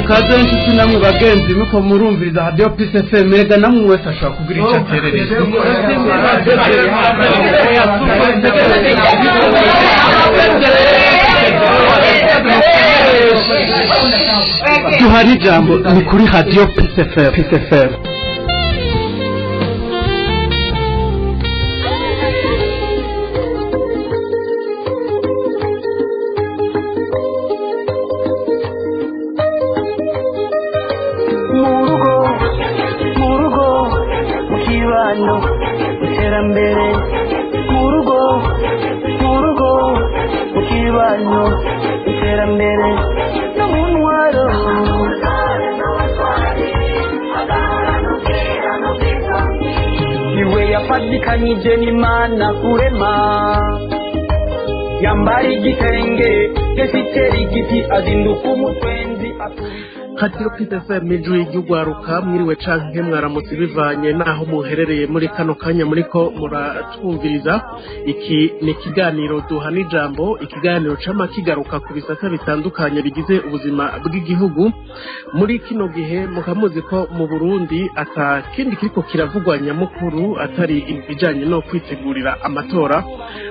Kaze nshuti namwe bagenzi, muko murumviriza Radio Peace FM. Mega namwe wese ashobora kugira icyo aterereza. Duhari ijambo ni kuri Radio Peace FM. Peace FM. Murugo, mu kibano, iterambere murugo, murugo, mu kibano, iterambere no mu ntwaro. Iwe yafatikanyije n'Imana kurema, yambara igitenge gesitera igiti, azinduka umutwenzi. Radio Peace FM, ijwi ry'ugwaruka. Mwiriwe canke mwaramutse, bivanye naho muherereye muri kano kanya muriko muratwumviriza. Iki ni ikiganiro Duhana Ijambo, ikiganiro cama kigaruka ku bisata bitandukanye bigize ubuzima bw'igihugu muri kino gihe. Mukamuzi ko mu Burundi ata kindi kiriko kiravugwa nyamukuru atari ibijanye no kwitegurira amatora,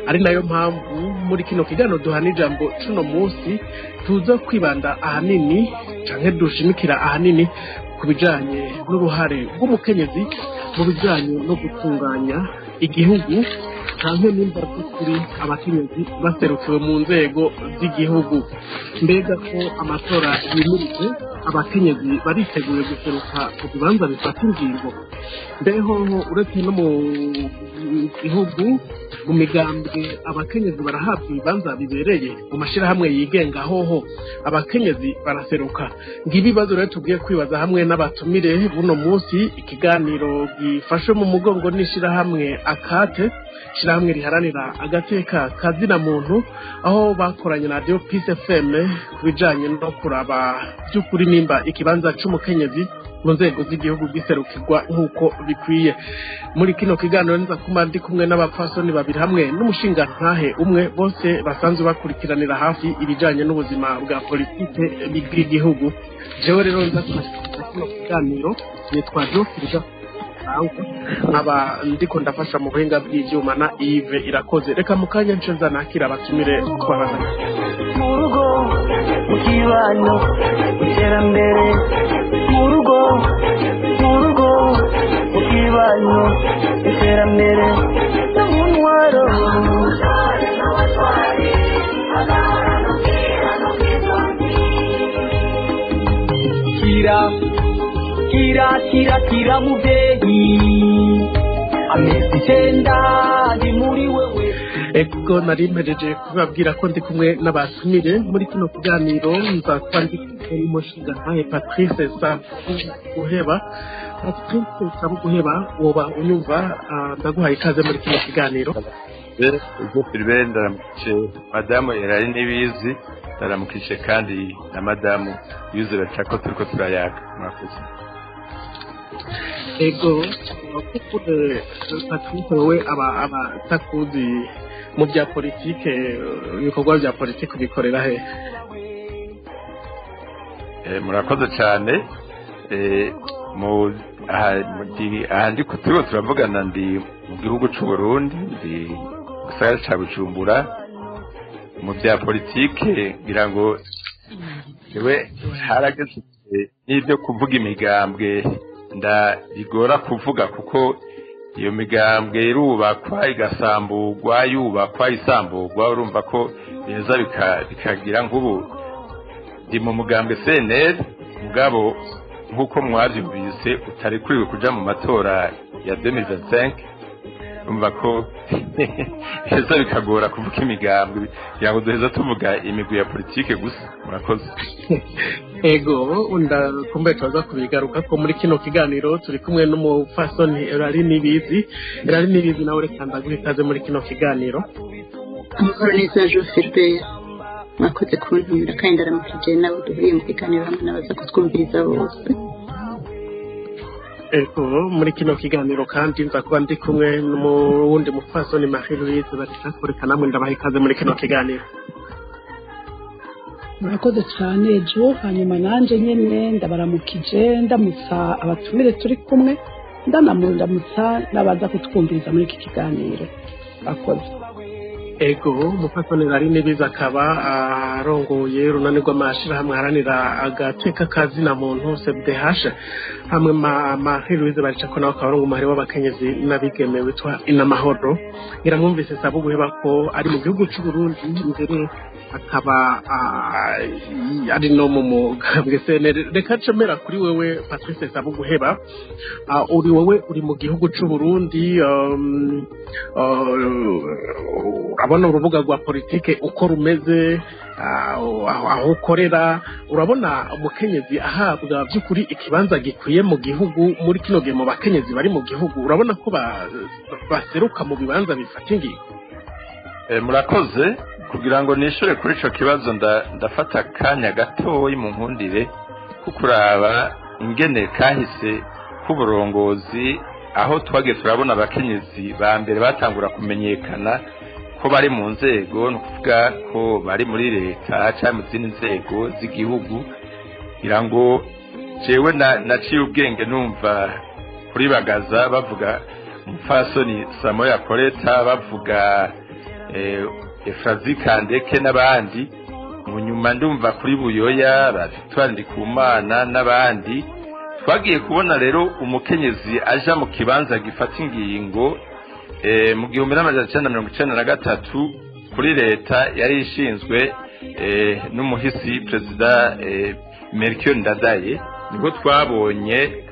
ari nayo mpamvu muri kino kiganiro Duhana Ijambo cuno musi tuza kwibanda ahanini canke dushimikira ahanini ku bijanye n'uruhare rw'umukenyezi mu bijanye no gutunganya igihugu, canke nimba by'ukuri abakenyezi baserukiwe mu nzego z'igihugu. Mbega ko amatora yimirije, abakenyezi bariteguye guseruka mu bibanza bifata ingingo? Mbeho uretse no mu gihugu, mu migambwe abakenyezi barahabwa ibibanza bibereye? Mu mashirahamwe yigenga hoho abakenyezi baraseruka? Ngibi ibibazo rero tugiye kwibaza hamwe n'abatumire buno munsi. Ikiganiro gifashwe mu mugongo n'ishirahamwe Akate, ishirahamwe riharanira agateka kazina muntu, aho bakoranye na Radio Peace FM ku bijanye no kuraba by'ukuri nimba ikibanza c'umukenyezi mu nzego z'igihugu giserukirwa nk'uko bikwiye. Muri kino kiganiro nza kuma ndi kumwe n'abapfasoni babiri hamwe n'umushingantahe umwe, bose basanzwe bakurikiranira hafi ibijanye n'ubuzima bwa politike bw'igihugu. Jewe rero nza kubashikiriza kino kiganiro nitwa Jofrida, nkaba ndiko ndafasha mu buhinga bw'ivyuma na Yves Irakoze. Reka mu kanya nce nza nakira abatumire twabazanye. Mu rugo, mu kibano, iterambere mu rugo, mu rugo, mu kibano, iterambere no mu ntwaro. Kira kira kira kira muvyeyi, amezi 9 ndi muri wewe. Ego, nari mpejeje kubabwira ko ndi kumwe n'abatumire muri kino kiganiro. Nza kuba ndi kumwe n'umushingantahe Patrice Sabuguheba. Patrice Sabuguheba, woba unyumva? Ndaguhaye ikaze muri kino kiganiro. Philbert, ndaramukije madamu Erari Nibizi, ndaramukije kandi na madamu Yuze Bacako turiko turayaga. Murakoze. Ego, Patrice, wowe aba abatakuzi mu bya politike, ibikorwa bya politike ubikorera he? Murakoze cyane. Mu aha ndiko turiko turavugana ndi mu gihugu c'u Burundi, ndi mu gisagara ca Bujumbura. Mu bya politike, ngira ngo jewe harageze n'ibyo kuvuga imigambwe ndabigora kuvuga, kuko iyo migambwe irubakwa igasamburwa, yubakwa isamburwa. Urumva ko biheza bikagira nk'ubu ndi mu mugambwe CNL, mugabo nk'uko mwavyumvise utarekuriwe kuja mu matora ya 2025. Urumva ko biheza bikagora kuvuga imigambwe, kugira ngo duheza tuvuga imigwi ya politike gusa. Murakoze. Ego, ndakumbuye, turaza kubigaruka ko muri kino kiganiro turi kumwe n'umupfasoni Erari Nibizi. Erari Nibizi, nawe reka ndaguha ikaze muri kino kiganiro. Amahoro neza, Jean Philbert, mwakoze kuntumira, kandi ndaramukije nabo duhuriye mu kiganiro hamwe n'abaza kutwumviriza bose. Ego, muri kino kiganiro kandi nza kuba ndi kumwe n'uwundi mupfasoni, Marie Louise Barishakure. Namwe ndabaha ikaze muri kino kiganiro. Murakoze cyane ejo. Hanyuma nanjye nyine ndabaramukije, ndamutsa abatumire turi kumwe, ndanamundamutsa n'abaza kutwumviriza muri iki kiganiro. Murakoze. Ego, umupfasoni ari nibiza akaba arongoye urunani rw'amashirahamwe aharanira agateka kazina muntu, CBDH, hamwe Marie Louise Baricako nawe akaba arongoye umuhari w'abakenyezi n'abigeme witwa Inamahoro. Ngira mwumvise Sabuguheba ko ari mu gihugu c'u Burundi, mbere akaba ari no mu mugambwe CNL. Reka cemera kuri wewe, Patrice Sabuguheba. Uri wowe uri mu gihugu c'u Burundi, urabona urubuga rwa politike uko rumeze, aho ukorera urabona umukenyezi ahabwa by'ukuri ikibanza gikwiye mu gihugu muri kino gihe? Mu bakenyezi bari mu gihugu, urabona ko baseruka mu bibanza bifata ingingo? Murakoze. Kugira ngo nishure kuri ico kibazo, ndafata akanya gatoyi mu nkundire ko kuraba ingene kahise k'uburongozi, aho twagiye turabona abakenyezi ba mbere batangura kumenyekana ko bari mu nzego, ni ukuvuga ko bari muri leta cyangwa mu zindi nzego z'igihugu. Kugira ngo jewe naciye ubwenge numva kuri Bagaza bavuga umupfasoni Samoya Koleta, bavuga Efrazi Kandeke n'abandi. Mu nyuma ndumva kuri Buyoya ba Victoire Ndikumana n'abandi. Twagiye kubona rero umukenyezi aja mu kibanza gifata ingingo mu 1993 kuri leta yari ishinzwe n'umuhisi perezida Melchior Ndadaye. Nibwo twabonye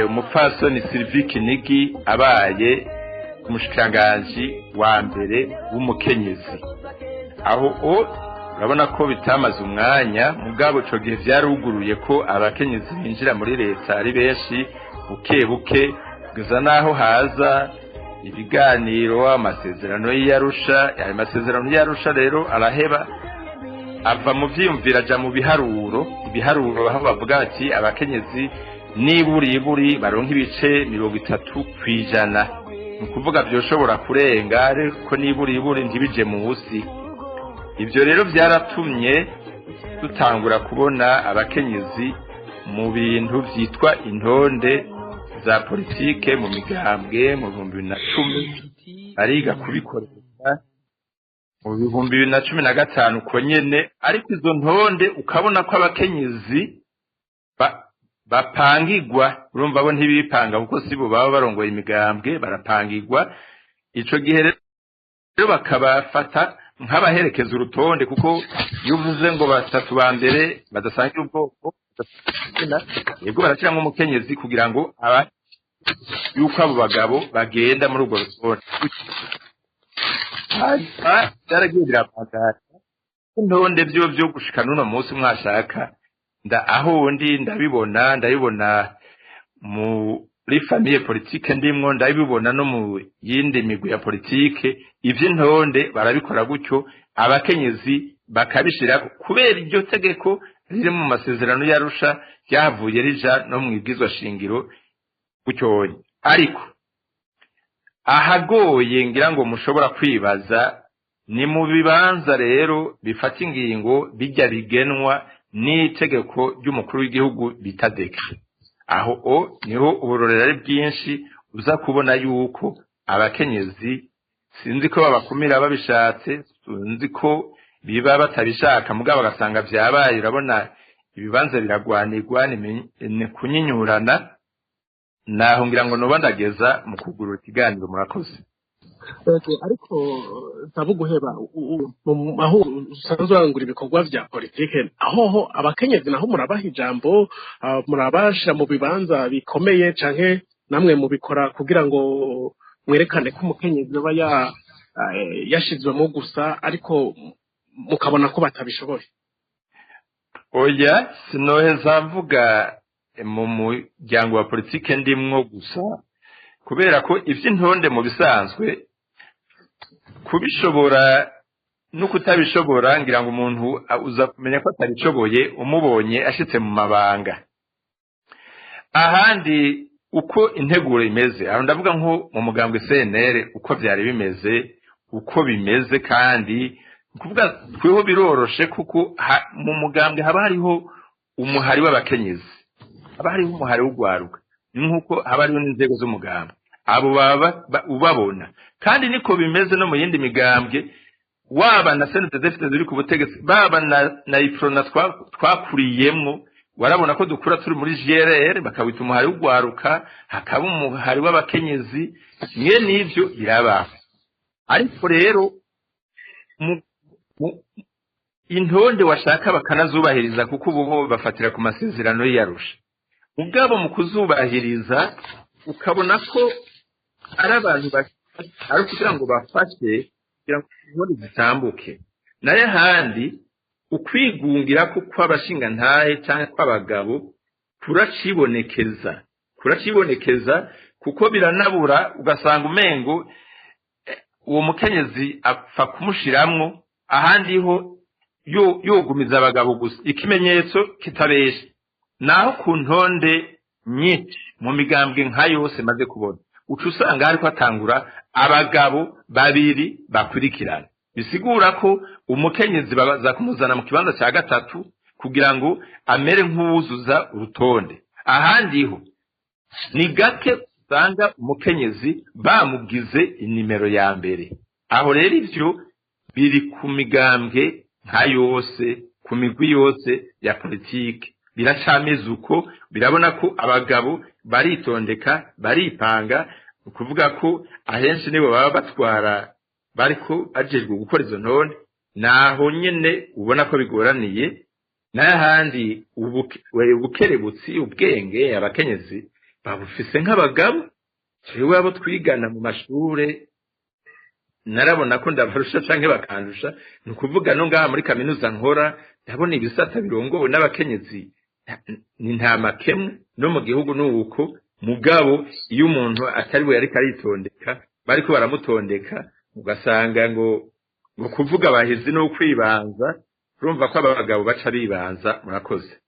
umupfasoni Sylvie Kinigi abaye umushikiranganji wa mbere w'umukenyezi. Aho o urabona ko bitamaze umwanya, mugabo ico gihe vyaruguruye ko abakenyezi binjira muri leta ari benshi buke buke, kugeza n'aho haza ibiganiro, amasezerano y'Arusha. Ayo masezerano y'Arusha rero araheba ava mu vyiyumviro aja mu biharuro. Ibiharuro aho bavuga bati abakenyezi niburiburi baronka ibice 30%, ni ukuvuga vyoshobora kurenga, ariko niburiburi ntibije musi. Ibyo rero byaratumye dutangura kubona abakenyezi mu bintu vyitwa intonde za politike mu migambwe mu 2010, bariga kubikoresha mu 2015 uko nyene. Ariko izo ntonde ukabona ko abakenyezi bapangigwa, urumva bo ntibipanga kuko sibo baba barongoye imigambwe, barapangigwa. Ico gihe rero bakabafata nk'abaherekeza urutonde, kuko iyo uvuze ngo batatu ba mbere badasangira ubwoko, yego barashyiramo umukenyezi kugira ngo aba yuko abo bagabo bagenda muri urwo rutonde. Hanyuma byaragiye birabandanya intonde byo byo gushika n'uno munsi mwashaka nda aho ndi ndabibona muri famille politique ndimwo, ndabibona no mu yindi migwi ya politike. Ivy'intonde barabikora gutyo, abakenyezi bakabishira kubera iryo tegeko riri mu masezerano y'Arusha ryavuye rija no mu ibwizwa shingiro gutyo. Ariko ahagoye ngira ngo mushobora kwibaza ni mu bibanza rero bifata ingingo bijya bigenwa n'itegeko ry'umukuru w'igihugu bita décret. Aho o niho uburorero ari bwinshi, uza kubona yuko abakenyezi sinzi ko babakumira babishatse, sinzi ko biba batabishaka, mugabo bagasanga vyabaye. Urabona ibibanza biragwanirwa, ni kunyinyurana. Naho ngira ngo noba ndageza mu kugurura ikiganiro. Murakoze. Okay, ariko Sabuguheba, aho usanzwe urangura ibikorwa vya politike, aho abakenyezi naho murabaha ijambo, murabashira mu bibanza bikomeye, canke namwe mubikora kugira ngo mwerekane ko umukenyezi aba yashizwemo gusa, ariko mukabona ko batabishoboye? Oya, sinoheza mvuga mu muryango wa politike ndimwo gusa, kubera ko ivy'intonde mu bisanzwe kubishobora no kutabishobora, ngira ngo umuntu uza kumenya ko atabishoboye umubonye ashitse mu mabanga. Ahandi uko integuro imeze aho, ndavuga nko mu mugambwe CNL uko vyari bimeze, uko bimeze, kandi Kuvuga tweho biroroshe, kuko mu mugambwe haba hariho umuhari w'abakenyezi, haba hariho umuhari w'ugwaruka, ni nk'uko haba hariho n'inzego z'umugambwe. Abo baba ubabona, kandi niko bimeze no mu yindi migambwe, waba na CNDD-FDD uri ku butegetsi, baba na Uprona twakuriyemwo. Warabona ko dukura turi muri GRR, bakawita umuhari w'ugwaruka, hakaba umuhari w'abakenyezi. Mwe n'ivyo birabaho, ariko rero intonde washaka bakanazubahiriza, kuko ubu bo bafatira ku masezerano y'Arusha. Ubwabo mu kuzubahiriza ukabona ko ari abantu ari kugira ngo bafashe kugira ngo intonde zitambuke. Nayo ahandi ukwigungira ko kw'abashingantahe cyangwa kw'abagabo kuracibonekeza, kuko biranabura, ugasanga umengo uwo mukenyezi apfa kumushiramwo, ahandi ho yogumiza abagabo gusa. Ikimenyetso kitabesha naho ku ntonde nyinshi mu migambwe nka yose maze kubona, uca usanga hariko hatangura abagabo babiri bakurikirana, bisigura ko umukenyezi baza kumuzana mu kibanza cya gatatu kugira ngo amere nk'uwuzuza urutonde. Ahandi ho ni gake usanga umukenyezi bamugize inimero ya mbere. Aho rero ivyo biri ku migambwe nka yose, ku migwi yose ya politike, biracameze uko. Birabona ko abagabo baritondeka, baripanga, ni ukuvuga ko ahenshi nibo baba batwara, bariko bajejwe gukora izo ntonde. Naho nyene ubona ko bigoraniye. N'ahandi ubukerebutsi, ubwenge, abakenyezi babufise nk'abagabo. Jewe abo twigana mu mashure narabona ko ndabarusha canke bakandusha. Ni ukuvuga no ngaha muri kaminuza nkora, ndabona ibisata birongowe n'abakenyezi ni nta makemwe. No mu gihugu ni uko, mugabo iyo umuntu atari we yariko aritondeka, bariko baramutondeka, ugasanga ngo kuvuga abahizi no kwibanza, urumva ko abagabo baca bibanza. Murakoze.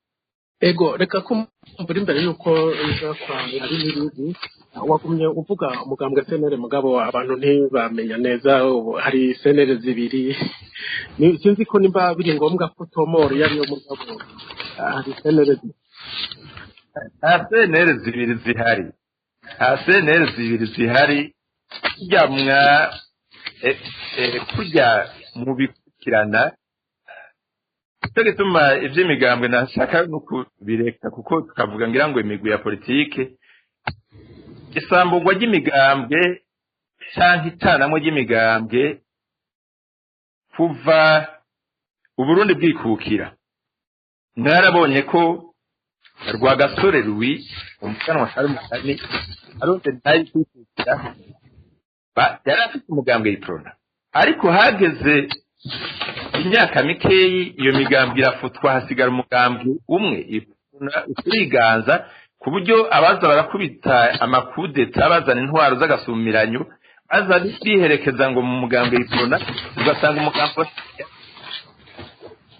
Ego, reka kumbura imbere yuko nza kwa ari n'ibindi. Wagumye uvuga umugambwe CNL, mugabo abantu ntibamenya neza, ubu hari CNL zibiri. Sinzi ko nimba biri ngombwa ko tomoro iyo ariyo, mugabo hari CNL zibiri. Nta CNL zibiri zihari, nta CNL zibiri zihari. Kurya mwa kurya mubikurikirana, cyo gituma ivy'imigambwe nashaka no kubireka, kuko tukavuga ngira ngo imigwi ya politike. Isamburwa ry'imigambwe canke itanamwe ry'imigambwe kuva Uburundi bwikukira, mwarabonye ko Rwagasore Louis, umuganwa Charles aronse ntayi kwikukira, yari afite umugambwe Uprona, ariko hageze imyaka mikeyi iyo migambwe irafutwa, hasigara umugambwe umwe uturiganza, ku buryo abaza barakubita amakudeta, bazana intwaro z'agasumiranyo, baza biherekeza ngo mu mugambwe Uprona, ugasanga umugambwe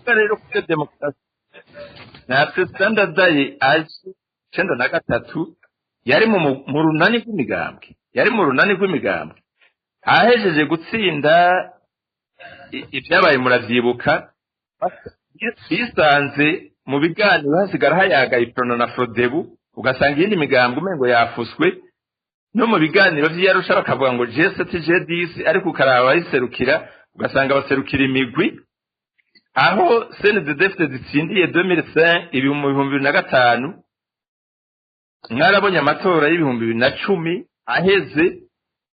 rero kuri demokarasi. Na perezida Ndadaye aje 93 yari mu runani rw'imigambwe, yari mu runani rw'imigambwe. Ahejeje gutsinda, ibyabaye muravyibuka, bisanze mu biganiro hasigara hayaga Uprona na Frodebu, ugasanga iyindi migambwe umengo yafuswe. No mu biganiro vy'Arusha bakavuga ngo G7, G10, ariko ukaraba bayiserukira, ugasanga baserukira imigwi. Aho CNDD-FDD zitsindiye 2005, 2005, mwarabonye amatora y'2010 aheze,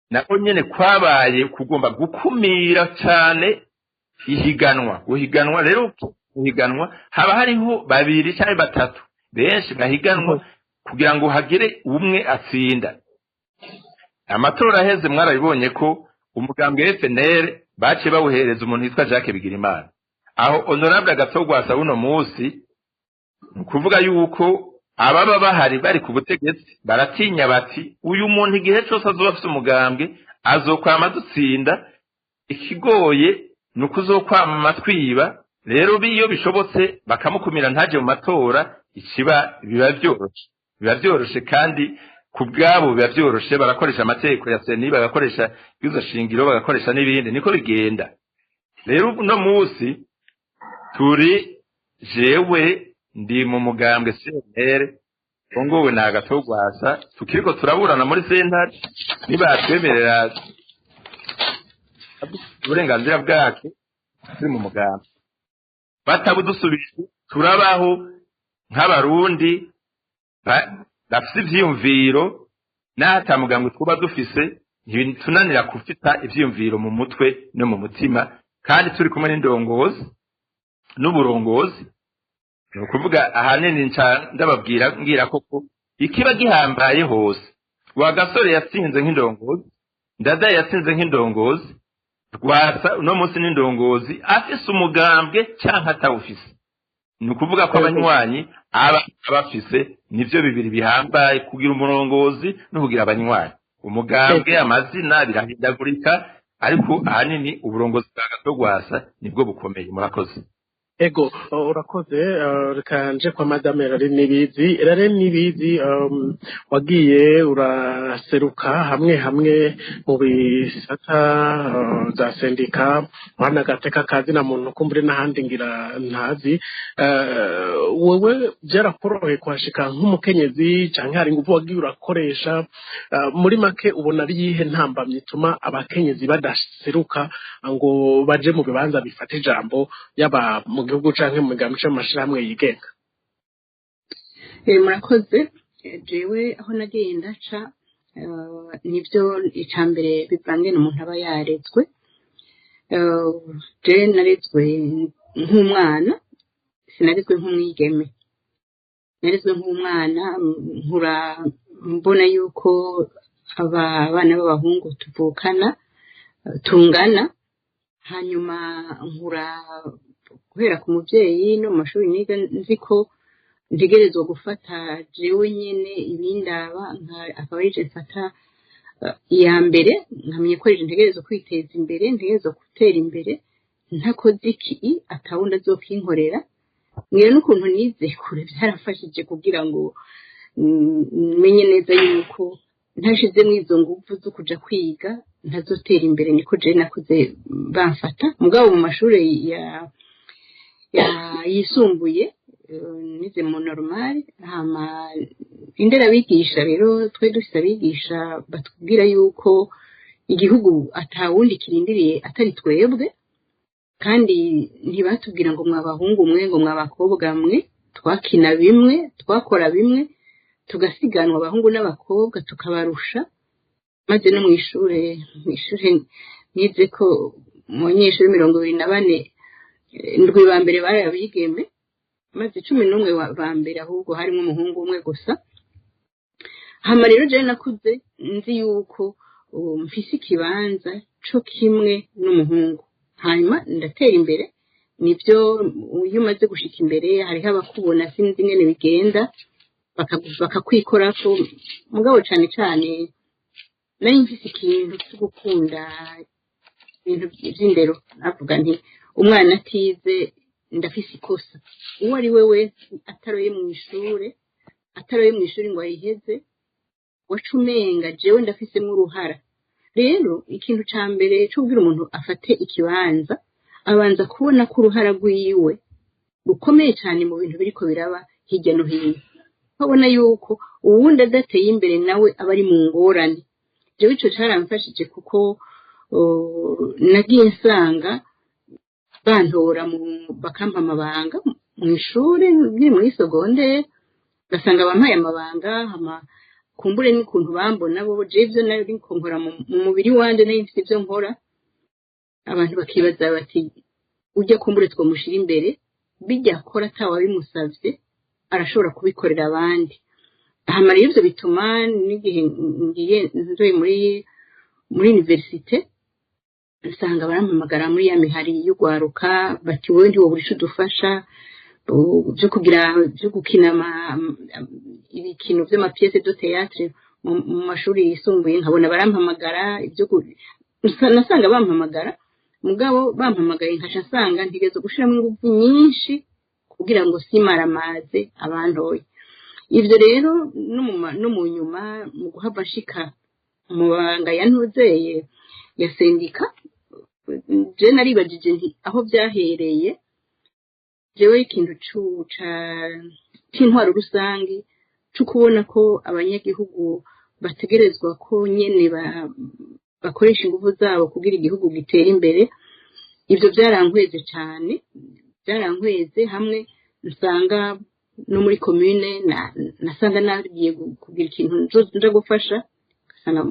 nako nyene kwabaye kugomba gukumira cane ihiganwa. Guhiganwa rero, guhiganwa haba hariho babiri cyangwa batatu, benshi bahiganwa kugira ngo hagire umwe atsinda. Amatora aheze mwarabibonye ko umugambwe FNL baciye bawuhereza umuntu witwa Jacques Bigirimana. Aho honorable Agathon uno munsi, ni ukuvuga yuko ababa bahari bari ku butegetsi baratinya bati: "Uyu muntu igihe cyose azoba afise umugambwe azokwama dutsinda, ikigoye ni ukuzokwama twiba." Rero iyo bishobotse bakamukumira ntaje mu matora, ikiba biba byoroshe, kandi ku bwabo biba byoroshe. Barakoresha amategeko ya CENI, bagakoresha izo shingiro, bagakoresha n'ibindi, niko bigenda. Rero uno munsi turi, jewe ndi mu mugambwe CNL ngo ni Agathon Rwasa, tukiriko turaburana muri sentare, nibatwemerera uburenganzira bwacu turi mu mugambwe, batabudusubije turabaho nk'Abarundi bafise ivyiyumviro, n'aho ata mugambwe twuba dufise, ntitunanira gufita ivyiyumviro mu mutwe no mu mutima, kandi turi kumwe n'indongozi n'uburongozi. Ni ukuvuga ahanini nca ndababwira ngira koko ikiba gihambaye hose, Rwagasore yatsinze nk'indongozi, Ndadaye yatsinze nk'indongozi, Rwasa uno munsi n'indongozi, afise umugambwe canke atawufise. Ni ukuvuga ko abanywanyi aba abafise, nivyo bibiri bihambaye: kugira umurongozi no kugira abanywanyi. Umugambwe, amazina birahindagurika, ariko ahanini uburongozi bwa Agathon Rwasa nibwo bukomeye. Murakoze. Ego, urakoze. Reka nje kwa madame Rare Nibizi. Rare Nibizi, wagiye uraseruka hamwe hamwe mu bisata za sendika wana gateka kazi na muntu, kumbure n'ahandi ngira ntazi. Wewe byarakoroheye kuhashika nk'umukenyezi, canke hari ingufu wagiye urakoresha? Muri make, ubona ari yihe ntambamyi ituma abakenyezi badaseruka ngo baje mu bibanza bifata ijambo, yaba mu gihugu canke mu migambi canke mu mashirahamwe yigenga? Murakoze. Jewe aho nagiye ndaca, nivyo, ica mbere bivange n'umuntu aba yarezwe. Jewe narezwe nk'umwana, sinarezwe nk'umwigeme, narezwe nk'umwana. Nkura mbona yuko aba bana b'abahungu tuvukana tungana. Hanyuma nkura guhera ku muvyeyi no mu mashuri niga nzi ko ntegerezwa gufata jewe nyene ibindaba, akaba arije mfata iya mbere, nkamenya ko arije ntegerezwa kwiteza imbere, ntegerezwa gutera imbere. Ntakoze iki atawundi azokinkorera. Ngira n'ukuntu nize kure byarafashije kugira ngo menye neza yuko ntashizemo izo nguvu zo kuja kwiga ntazotera imbere. Niko jewe nakuze bamfata. Mugabo mu mashuri ya yisumbuye, nize mu normal, hama inderabigisha rero twe dufise abigisha batubwira yuko igihugu atawundi kirindiriye atari twebwe, kandi ntibatubwira ngo mwabahungu mwe, ngo mwabakobwa mwe. Twakina bimwe, twakora bimwe, tugasiganwa abahungu n'abakobwa tukabarusha. Maze no mw'ishure nize ko mu banyeshuri 24, indwi ba mbere bari abigeme, maze 11 ba mbere ahubwo harimo umuhungu umwe gusa. Hama rero jewe nakuze nzi yuko mfise ikibanza co kimwe n'umuhungu, hanyuma ndatera imbere. Nibyo, iyo umaze gushika imbere hariho abakubona, sinzi ingene bigenda, bakakwikorako. Mugabo cane cane nari mfise ikintu cyo gukunda ibintu vy'indero. Navuga nti umwana atize ndafise ikosa. Uwo ari we wese ataroye mw'ishure, ataroye mw'ishuri ngo ayiheze, waca umenga jewe ndafisemwo uruhara. Rero ikintu ca mbere co kugira umuntu afate ikibanza, abanza kubona ko uruhara rwiwe rukomeye cyane mu bintu biriko biraba hirya no hino, nkabona yuko uwundi adateye imbere nawe aba ari mu ngorane. Jewe ico caramfashije kuko nagiye nsanga bantora mu bakampa amabanga mw'ishure nkiri muri secondaire, ugasanga bampaye amabanga. Hama kumbure n'ukuntu bambona bo, jewe ivyo nariko nkora mu mubiri wanje, nari mfise ivyo nkora, abantu bakibaza bati ujya kumbure twomushira imbere, bijya akora atawabimusavye arashobora kubikorera abandi. Hama rero ivyo bituma n'igihe ngiye nzoye muri université, usanga barampamagara muri ya mihari y'ugwaruka bati wowe ntiwobura ico udufasha byo kugira, byo gukina ibikino vy'ama pièces de théâtre mu mashuri yisumbuye. Nkabona barampamagara ibyo, nasanga bampamagara. Mugabo bampamagaye nkaca nsanga ntegerezwa gushiramo ingufu nyinshi kugira ngo simaramaze abantoye. Ivyo rero no mu nyuma mu guhava nshika mu mabanga ya ntuzeye ya sendika. Je naribajije nti aho byahereye jewe ikintu c'intwaro rusange, co kubona ko abanyagihugu bategerezwa ko nyene bakoresha ingufu zabo kugira igihugu gitere imbere, ivyo byarankweze cyane, byarankweze hamwe nsanga no muri commune nasanga nagiye kugira ikintu nja gufasha, ugasanga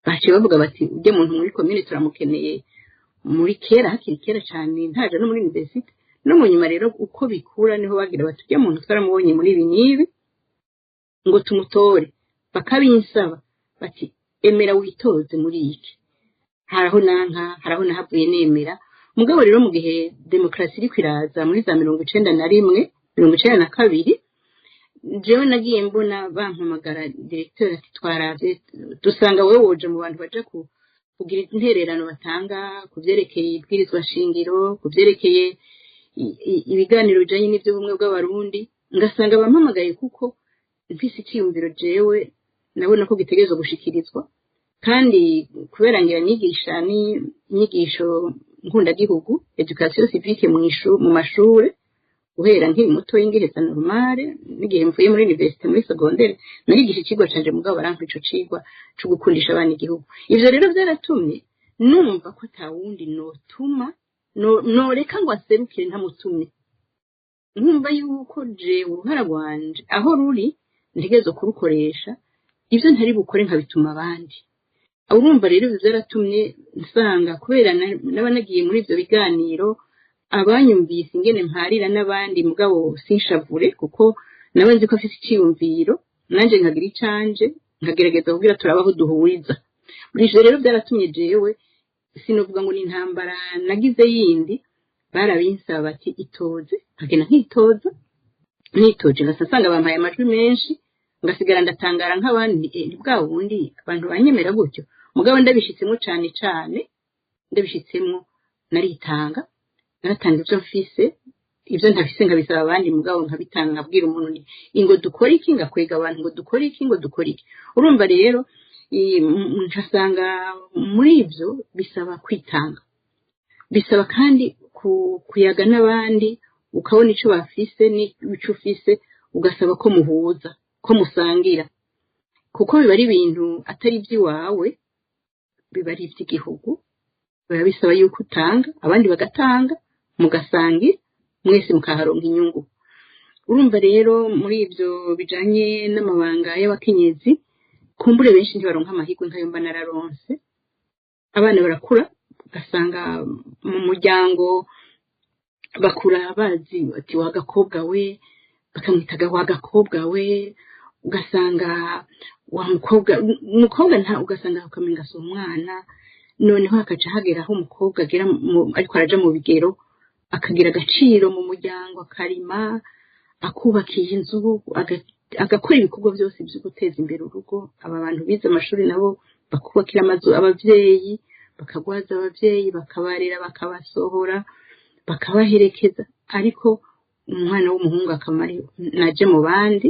baciye bavuga bati ujye muntu muri commune turamukeneye. Muri kera, hakiri kera cyane, ntaje no muri université. No mu nyuma rero uko bikura niho bagira bati ujye muntu twaramubonye muri ibi n'ibi, ngo tumutore. Bakabinsaba bati emera witoze muri iki. Haraho nanka, haraho nahavuye nemera. Mugabo rero mu gihe demokarasi iri kwiraza muri za 91, 92, jewe nagiye mbona bampamagara, directeur ati twaravye dusanga wowe woje mu bantu baja kugira intererano batanga ku vyerekeye ibwirizwa shingiro, ku vyerekeye ibiganiro bijanye n'ivy'ubumwe bw'Abarundi. Ngasanga bampamagaye kuko mfise iciyumviro jewe nabona ko gitegerezwa gushikirizwa, kandi kubera ngira nigisha ni inyigisho nkundagihugu, éducation civique, mu mashure guhera nkiri muto y'ingiheza normale, n'igihe mvuye muri université muri secondaire narigisha icigwa canje, mugabo barampa ico cigwa co gukundisha abana igihugu. Ivyo rero vyaratumye numva ko atawundi notuma noreka ngo aserukire ntamutumye, nkumva yuko jewe uruhara rwanje aho ruri ntegerezwa kurukoresha, ivyo ntari bukore nkabituma abandi. Urumva rero ivyo vyaratumye nsanga kubera naba nagiye muri ivyo biganiro, abanyumvise ingene mparira n'abandi, mugabo sinshavure, kuko nawe nzi ko afise iciyumviro, nanje nkagira icanje, nkagerageza kugira turabe aho duhuriza. Muri ivyo rero byaratumye jewe sinovuga ngo ni intambara nagize yindi, barabinsaba bati itoze, nkagenda nkitoza. Nitoje ngasa nsanga bampaye amajwi menshi, ngasigara ndatangara nk'abandi, ni bwa bundi abantu banyemera gutyo. Mugabo ndabishitsemo cane cane, ndabishitsemo naritanga, naratanga ivyo mfise, ivyo ntafise nkabisaba abandi, mugabo nkabitanga, nkabwira umuntu nti ingo dukore iki, ngakwega abantu ngo dukore iki, ngo dukore iki. Urumva rero nkasanga muri ivyo bisaba kwitanga, bisaba kandi kuyaga n'abandi, ukabona ico bafise n'ico ufise, ugasaba ko muhuza, ko musangira, kuko biba ari ibintu atari ivy'iwawe, biba ari ivy'igihugu. Biba bisaba yuko utanga, abandi bagatanga, mugasangira mwese, mukaharonka inyungu. Urumva rero muri ivyo bijanye n'amabanga y'abakenyezi, kumbure benshi ntibaronka amahirwe nkayo mba nararonse. Abana barakura ugasanga mu muryango bakura bazi ati wa gakobwa we, bakamwitaga wa gakobwa we, ugasanga wa mukobwa, umukobwa nta, ugasanga ukamenga si umwana. Noneho hakaca hagera aho umukobwa agera ariko araja mu bigero, akagira agaciro mu muryango, akarima, akubakira inzu, agakora ibikorwa byose byo guteza imbere urugo. Aba bantu bize amashuri nabo bakubakira amazu abavyeyi, bakagwaza abavyeyi, bakabarera, bakabasohora, bakabaherekeza. Ariko umwana w'umuhungu akamara naje mu bandi,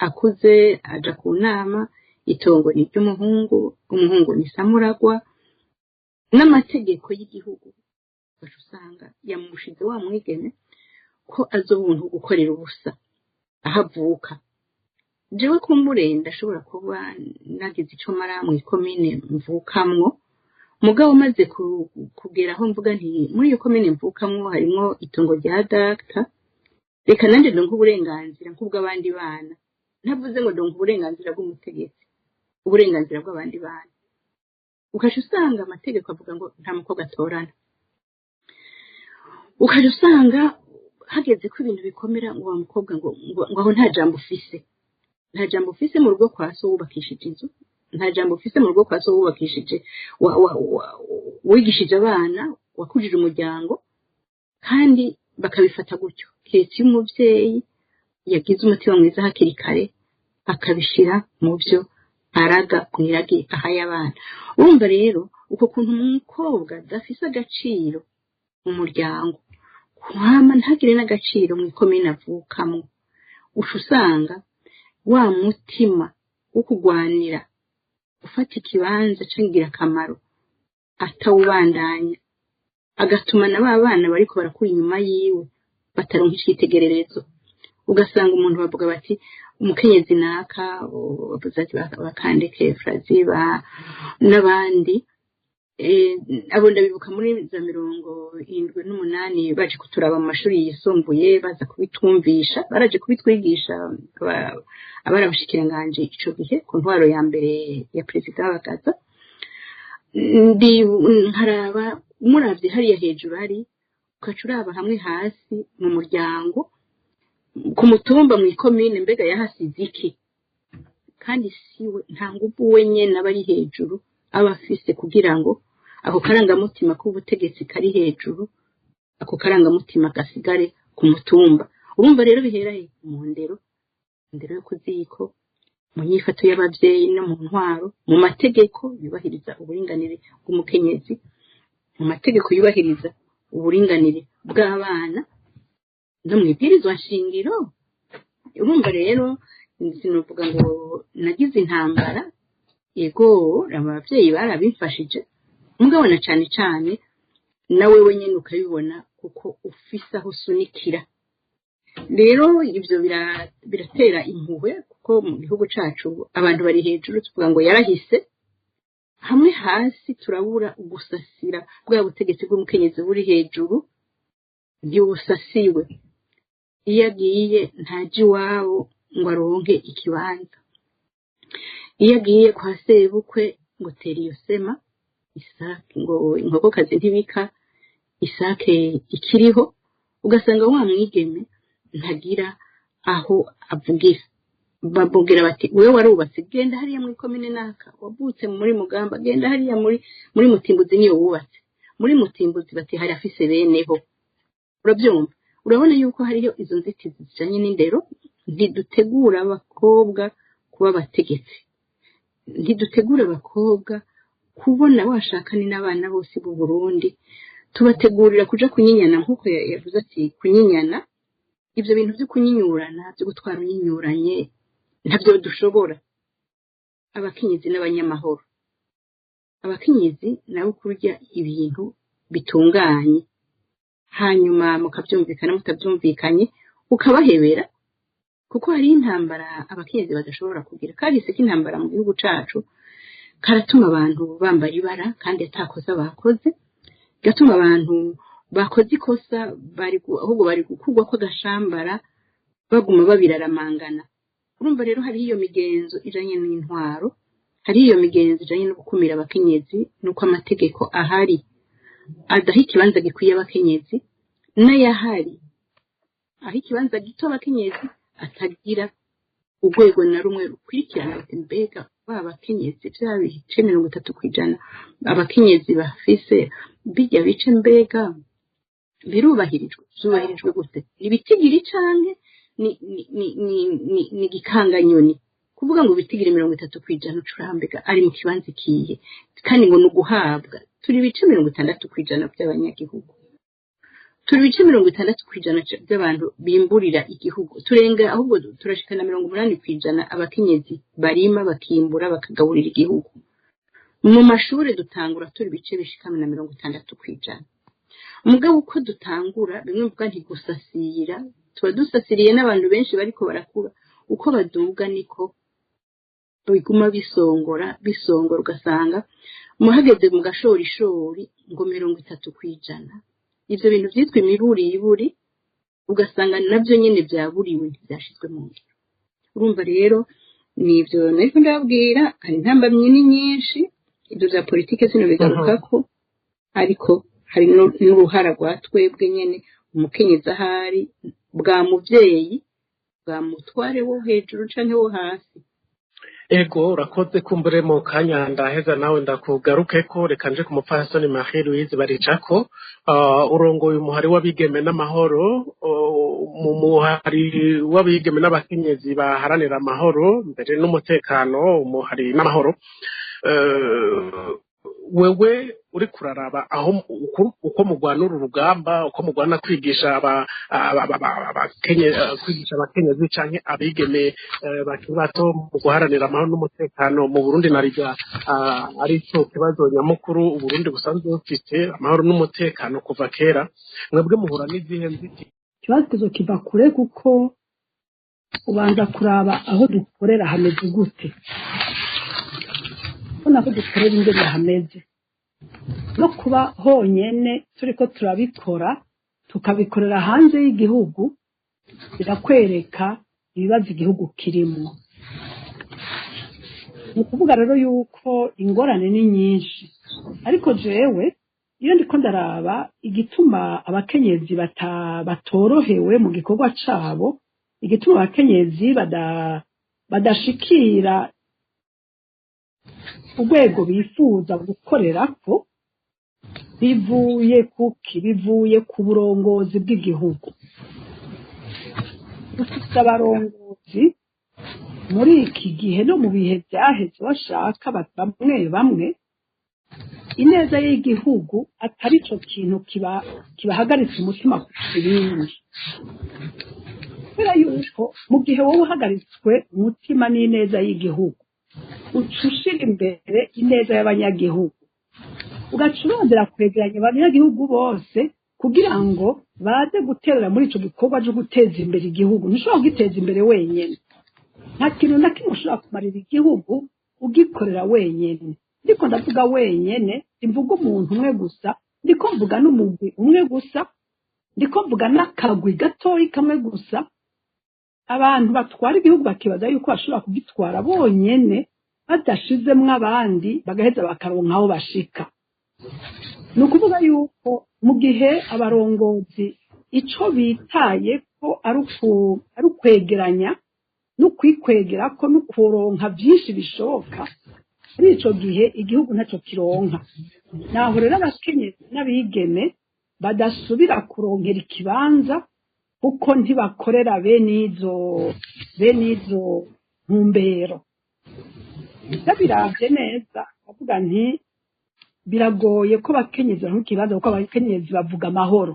akuze aja ku nama, itongo ni iry'umuhungu, umuhungu ni samuragwa, n'amategeko y'igihugu ugaca usanga yamushize wa mwigeme ko azi ubuntu gukorera ubusa aho avuka. Jewe kumbure ndashobora kuba nagize ico mara mw'ikomine mvukamwo, mugabo maze kugera aho mvuga nti muri iyo komine mvukamwo harimwo itongo rya data, reka nanje ndonke uburenganzira nk'ubw'abandi bana. Ntavuze ngo ndonke uburenganzira bw'umutegetsi, uburenganzira bw'abandi bana. Ukaca usanga amategeko avuga ngo nta mukobwa atorana, ukaca usanga hageze ko ibintu bikomera ngo wa mukobwa ngo aho nta jambo ufise, nta jambo ufise mu rugo kwa so wubakishije inzu, nta jambo ufise mu rugo kwa so wubakishije, wigishije abana, wakujije umuryango. Kandi bakabifata gutyo, keretse iyo umuvyeyi yagize umutima mwiza hakiri kare, akabishira mu byo araga mwirage ahaye abana. Urumva rero uko kuntu umukobwa adafise agaciro mu muryango, kwama ntagire n'agaciro mu ikomine avukamwo, uca usanga wa mutima wo kugwanira ufata ikibanza cangira akamaro atawubandanya. Agatuma na ba bana bariko barakura inyuma yiwe bataronka icitegererezo. Ugasanga umuntu bavuga bati umukenyezi naka, bavuze ati bakandeke Frazi ba n'abandi. Abo ndabibuka muri za 78 baje kuturaba mu mashuri yisumbuye, baza kubitwumvisha, baraje kubitwigisha abari abashikiranganje ico gihe ku ntwaro ya mbere ya perezida Bagaza. Ndi nkaraba muravye hariya hejuru hari, ugaca uraba hamwe hasi mu muryango, ku mutumba, mu ikomine, mbega yahasize iki? Kandi siwe, nta nguvu we nyene aba ari hejuru aba afise kugira ngo ako karangamutima k'ubutegetsi kari hejuru, ako karangamutima gasigare ku mutumba. Urumva rero bihera he? Mu ndero, indero yo ku ziko, mu nyifato y'abavyeyi no mu ntwaro, mu mategeko yubahiriza uburinganire bw'umukenyezi, mu mategeko yubahiriza uburinganire bw'abana, no mu ibwirizwa nshingiro. Urumva rero sinovuga ngo nagize intambara. Yego, abavyeyi barabimfashije, mugabo na cane cane nawe wenyene ukabibona kuko ufise aho usunikira. Rero ivyo biratera impuhwe, kuko mu gihugu cacu abantu bari hejuru tuvuga ngo yarahise, hamwe hasi turabura ugusasira bwa butegetsi bw'umukenyezi buri hejuru ntibusasiwe. Iyo agiye ntaja iwabo ngo aronke ikibanza. Iyo agiye kwa sebukwe ngo tera iyo sema isake, ngo inkokokazi ntibika isake ikiriho. Ugasanga wa mwigeme ntagira aho avugira. Babubwira bati wewe warubatse, genda hariya muri komine naka, wavutse muri Mugamba, genda hariya muri Mutimbuzi, niyo wubatse muri Mutimbuzi, bati hari afise beneho. Urabyumva, urabona yuko hariho izo nzitizi zijanye n'indero. Ntidutegura abakobwa kuba abategetsi, ntidutegura abakobwa kubona washakane n'abana bose b'u Burundi. Tubategurira kuja kunyinyana, nk'uko yavuze ati kunyinyana. Ivyo bintu vyo kunyinyurana, vyo gutwara unyinyuranye, ntabyo dushobora. Abakenyezi n'abanyamahoro, abakenyezi nabo kurya ibintu bitunganye, hanyuma mukabyumvikana, mutabyumvikanye ukabahebera, kuko hari intambara abakenyezi badashobora kugira. Kahise k'intambara mu gihugu cacu karatuma abantu bambara ibara kandi atakosa bakoze, gatuma abantu bakoze ikosa bari ahubwo bari gukugwa ko gashambara baguma babiraramangana. Urumva rero hari iyo migenzo ijanye n'intwaro, hari iyo migenzo ijanye no gukumira abakenyezi, nuko amategeko ahari adaha ikibanza gikwiye abakenyezi, n'ayahari aho ikibanza gito abakenyezi, atagira urwego na rumwe rukurikirana bati mbega ba bakenyezi bya bice 30% abakenyezi bafise, bijya bice mbega birubahirijwe, byubahirijwe gute? Ibitigiri canke ni gikanganyoni? Kuvuga ngo ibitigiri 30% ucurambega ari mu kibanza ikihe? Kandi ngo ni uguhabwa. Turi ibice 60% by'abanyagihugu, turi ibice 60% by'abantu bimburira igihugu, turenga ahubwo turashikana 80% abakenyezi barima, bakimbura, bakagaburira igihugu. Mu mashuri dutangura turi ibice bishika na 60%. Mugabo uko dutangura, bimwe mvuga nti gusasira, tuba dusasiriye n'abantu benshi bariko barakura. Uko baduga niko biguma bisongora bisongora, ugasanga muhageze mu gashorishori ngo 30%. Ivyo bintu vyitwa imiburiburi, ugasanga navyo nyene vyaburiwe, ntivyashizwe mu ngiro. Urumva rero nivyo nariko ndababwira, hari intambamyi ni nyinshi. Ibyo vya politike sino bigarukako, ariko hari n'uruhara rwa twebwe nyene, umukenyezi ahari, bwa muvyeyi, bwa mutware wo hejuru canke wo hasi. Ego, urakoze. Kumbure mu kanya ndaheza nawe ndakugarukeko. Reka nje ku mupfasoni Marie Louise Baricako, urongoye umuhari w'abigeme n'amahoro, mu muhari w'abigeme n'abakenyezi baharanira amahoro mbere n'umutekano, umuhari n'amahoro. Wewe uri kuraraba aho uko mugwana uru rugamba, uko mugwana kwigisha kwigisha abakenyezi canke abigeme bakiri bato mu guharanira amahoro n'umutekano mu Burundi, na riga ari cyo kibazo nyamukuru Uburundi busanzwe bufite, amahoro n'umutekano kuva kera, mwebwe muhura n'izihe nzitizi? Ikibazo kiva kure, kuko ubanza kuraba aho dukorera hameze gute, ubona ko dukorera ingene hameze, no kuba honyene turiko turabikora, tukabikorera hanze y'igihugu, birakwereka ibibazo igihugu kirimwo. Ni ukuvuga rero yuko ingorane ni nyinshi, ariko jewe iyo ndiko ndaraba igituma abakenyezi batorohewe mu gikorwa cabo, igituma abakenyezi badashikira urwego bifuza gukorerako, bivuye kuki? Bivuye ku burongozi bw'igihugu. Dufite abarongozi muri iki gihe no mu bihe byaheze bashaka bamwe bamwe ineza y'igihugu atari cyo kintu kibahagaritse umutima kurusha ibindi, kubera yuko mu gihe wowe uhagaritswe umutima n'ineza y'igihugu, uca ushira imbere ineza y'abanyagihugu, ugaca urondera kwegeranya abanyagihugu bose kugira ngo baze guterera muri ico gikorwa cyo guteza imbere igihugu. Ntushobora kugiteza imbere wenyene. Nta kintu na kimwe ushobora kumarira igihugu ugikorera wenyene. Ndiko ndavuga wenyene, simvuga umuntu umwe gusa, ndiko mvuga n'umugwi umwe gusa, ndiko mvuga n'akagwi gatoyi kamwe gusa. Abantu batwara igihugu bakibaza yuko bashobora kugitwara bonyene badashizemwo abandi, bagaheza bakaronka aho bashika. Ni ukuvuga yuko mu gihe abarongozi ico bitaye ko ari ukwegeranya no kwikwegera ko no kuronka byinshi bishoboka, muri ico gihe igihugu ntacyo kironka. Naho rero abakenyezi n'abigeme badasubira kuronkera ikibanza, kuko ntibakorera bene izo ntumbero. Ndabiravye neza, avuga nti biragoye ko abakenyezi baronka ikibanza, kuko abakenyezi bavuga amahoro,